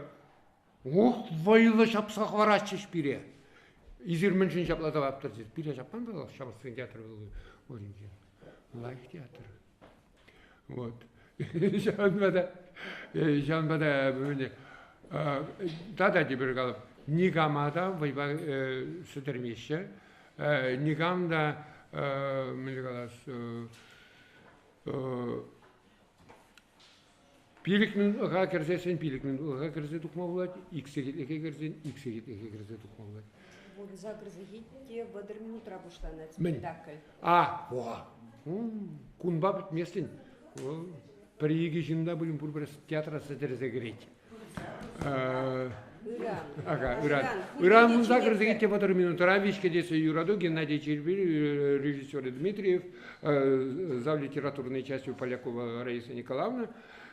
[SPEAKER 1] Ух, вӑйлӑ ҫапса хӑваратчӗҫ пире. Эсир мӗншӗн ҫапла тӑватӑр тет. Пире ҫапман та ҫамрӑксен театрӗ вырӑнче. Лайӑх театр. Вот. Ҫавӑнпа та ҫавӑнпа та тата тепӗр калӑп. Никама та вӑйпа сӗтӗрмеҫҫӗ. Никам та мӗнле калас 5 минутлӑха кӗрсессӗн 5 минутлӑха кӗрсе тухма пулать, ик сехетлӗхе кӗрсен ик сехетлӗхе кӗрсе тухма пулать.
[SPEAKER 8] 18 сехет те 30 минутра пуҫланать спектакль.
[SPEAKER 1] А, о, кунпа пӗтместӗн. Пӗр-икӗ ҫын та пулин пурпӗр театра сӗтӗрсе кӗрет.
[SPEAKER 8] Ыран.
[SPEAKER 1] Ага, ыран. Ыран мунса кӗрсе кӗтте 30 минутра виҫ кӗтесӗ юрату Геннадий Челпир, режиссерӗ Дмитриев, зав литературной частью Полякова Раиса Николаевна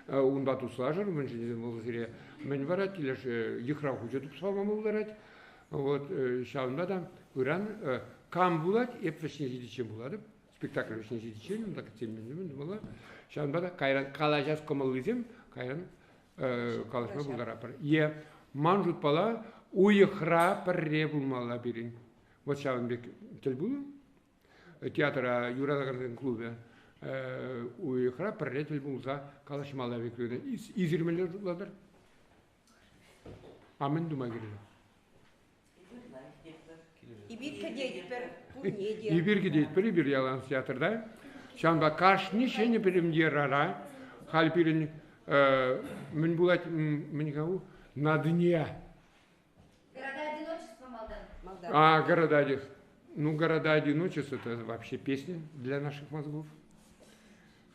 [SPEAKER 1] унпа туслашӑр, мӗншӗн тесен вӑл сире мӗн вара килӗш йыхрав хучӗ тупса пама пултарать. Вот ҫавӑнпа та ыран кам пулать, эп вӗҫне ҫитиччен пулатӑп. Спектакль вӗҫне ҫитиччен унта кӗтсе илме тумалла. Ҫавӑнпа та кайран калаҫас кӑмӑллисем кайран калаҫма пултаратпӑр. Е ман шутпала уйӑхра пӗрре пулмалла пирӗн. Вот ҫавӑн пек тӗл пулу. Театра юратакансен клубӗ уйӑхра пӗрре тӗл пулса калаҫмалла пек Эсир мӗнле шутлатӑр? А мӗн тума кирлӗ?
[SPEAKER 8] Эпир кӗтетпӗр пурне те.
[SPEAKER 1] Эпир кӗтетпӗр, эпир ялан театрта. Ҫавӑнпа кашни ҫӗнӗ премьерӑра халь пирӗн мӗн пулать, мӗн-ха у? На дне.
[SPEAKER 9] Города одиночества малтан.
[SPEAKER 8] Малтан.
[SPEAKER 1] А, города одиночества. Ну, города одиночества это вообще песня для наших мозгов.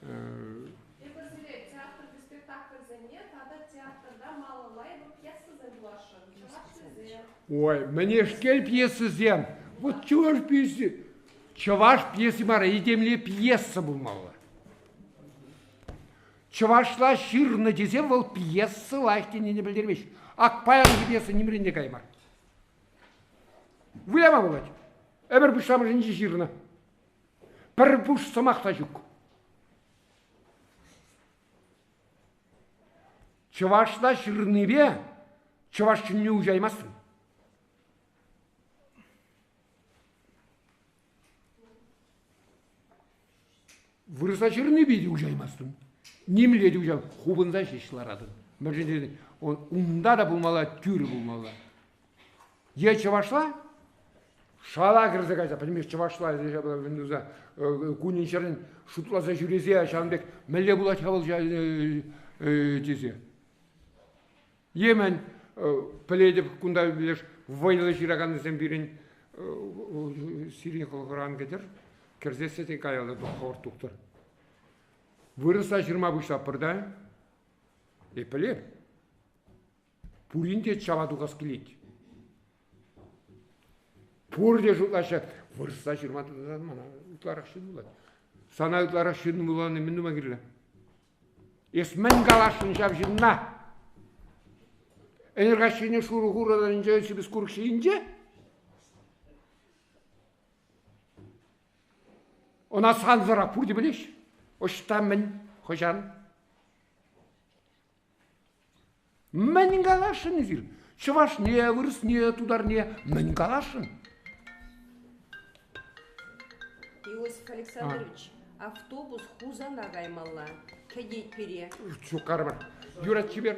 [SPEAKER 6] Эпир сире театрти спектакльсене тата театрта малалла эпир пьесӑсем вуласшӑн. Чӑваш
[SPEAKER 1] Ой, мӗнешкел пьесӑсем. Вот чӑваш пьеси. Чӑваш пьеси мар, этемле пьеса пулмалла. Чӑвашла ҫырнӑ тесе вӑл пьеса лайӑх тенине пӗлтермест. Ак паянхи пьеса нимрен те каймар. Выляма пулать. Ӗмӗр пуҫламӑшӗнче ҫырнӑ. Пӗр пуш сӑмах та ҫук. Чӑвашла ҫырнипе чӑваш чунне уҫаймастӑн. Вырӑсла ҫырнипе те уҫаймастӑн. Нимле те уҫа, хупӑнса ҫеҫ ларатӑн. Мӗншӗн тесен унта та пулмалла, тӳрӗ пулмалла. Е чӑвашла шала кӗрсе кайса, пӗлмест чӑвашла туса кунӗн-ҫӗрӗн шутласа ҫӳресе ҫавӑн пек мӗнле пулать-ха вӑл тесе. Е мӗн пӗлетӗп, кунта леш вӑйлӑ ҫыраканнисем пирӗн сирӗн хӑлхаран кӗтӗр, кӗрсессӗн те каялла хӑвӑрт тухтӑр. Вырӑсла ҫырма пуҫлатпӑр та, эп пӗлеп. Пурин те чава тухас килет. Пурте шутлаҫҫӗ, вырӑсла ҫырма тытӑнсан мана ытларах ҫын пулать. Сана ытларах ҫын вулани мӗн тума кирлӗ? Эс мӗн каласшӑн ҫав ҫынна? Ӗнер каҫхине шурӑ хурӑнӗнче симӗс курӑк ҫийӗнче? Ӑна сансӑрах пурте пӗлеҫҫӗ. Ӑҫта мӗн, хӑҫан? Мӗн каласшӑн эсир? Чӑвашне, вырӑсне, тутарне мӗн каласшӑн?
[SPEAKER 8] Иосиф Александрович, автобус Хусана каймалла. Кӗтет пире.
[SPEAKER 1] Ҫук, карӑмӑр. Юрать чипер.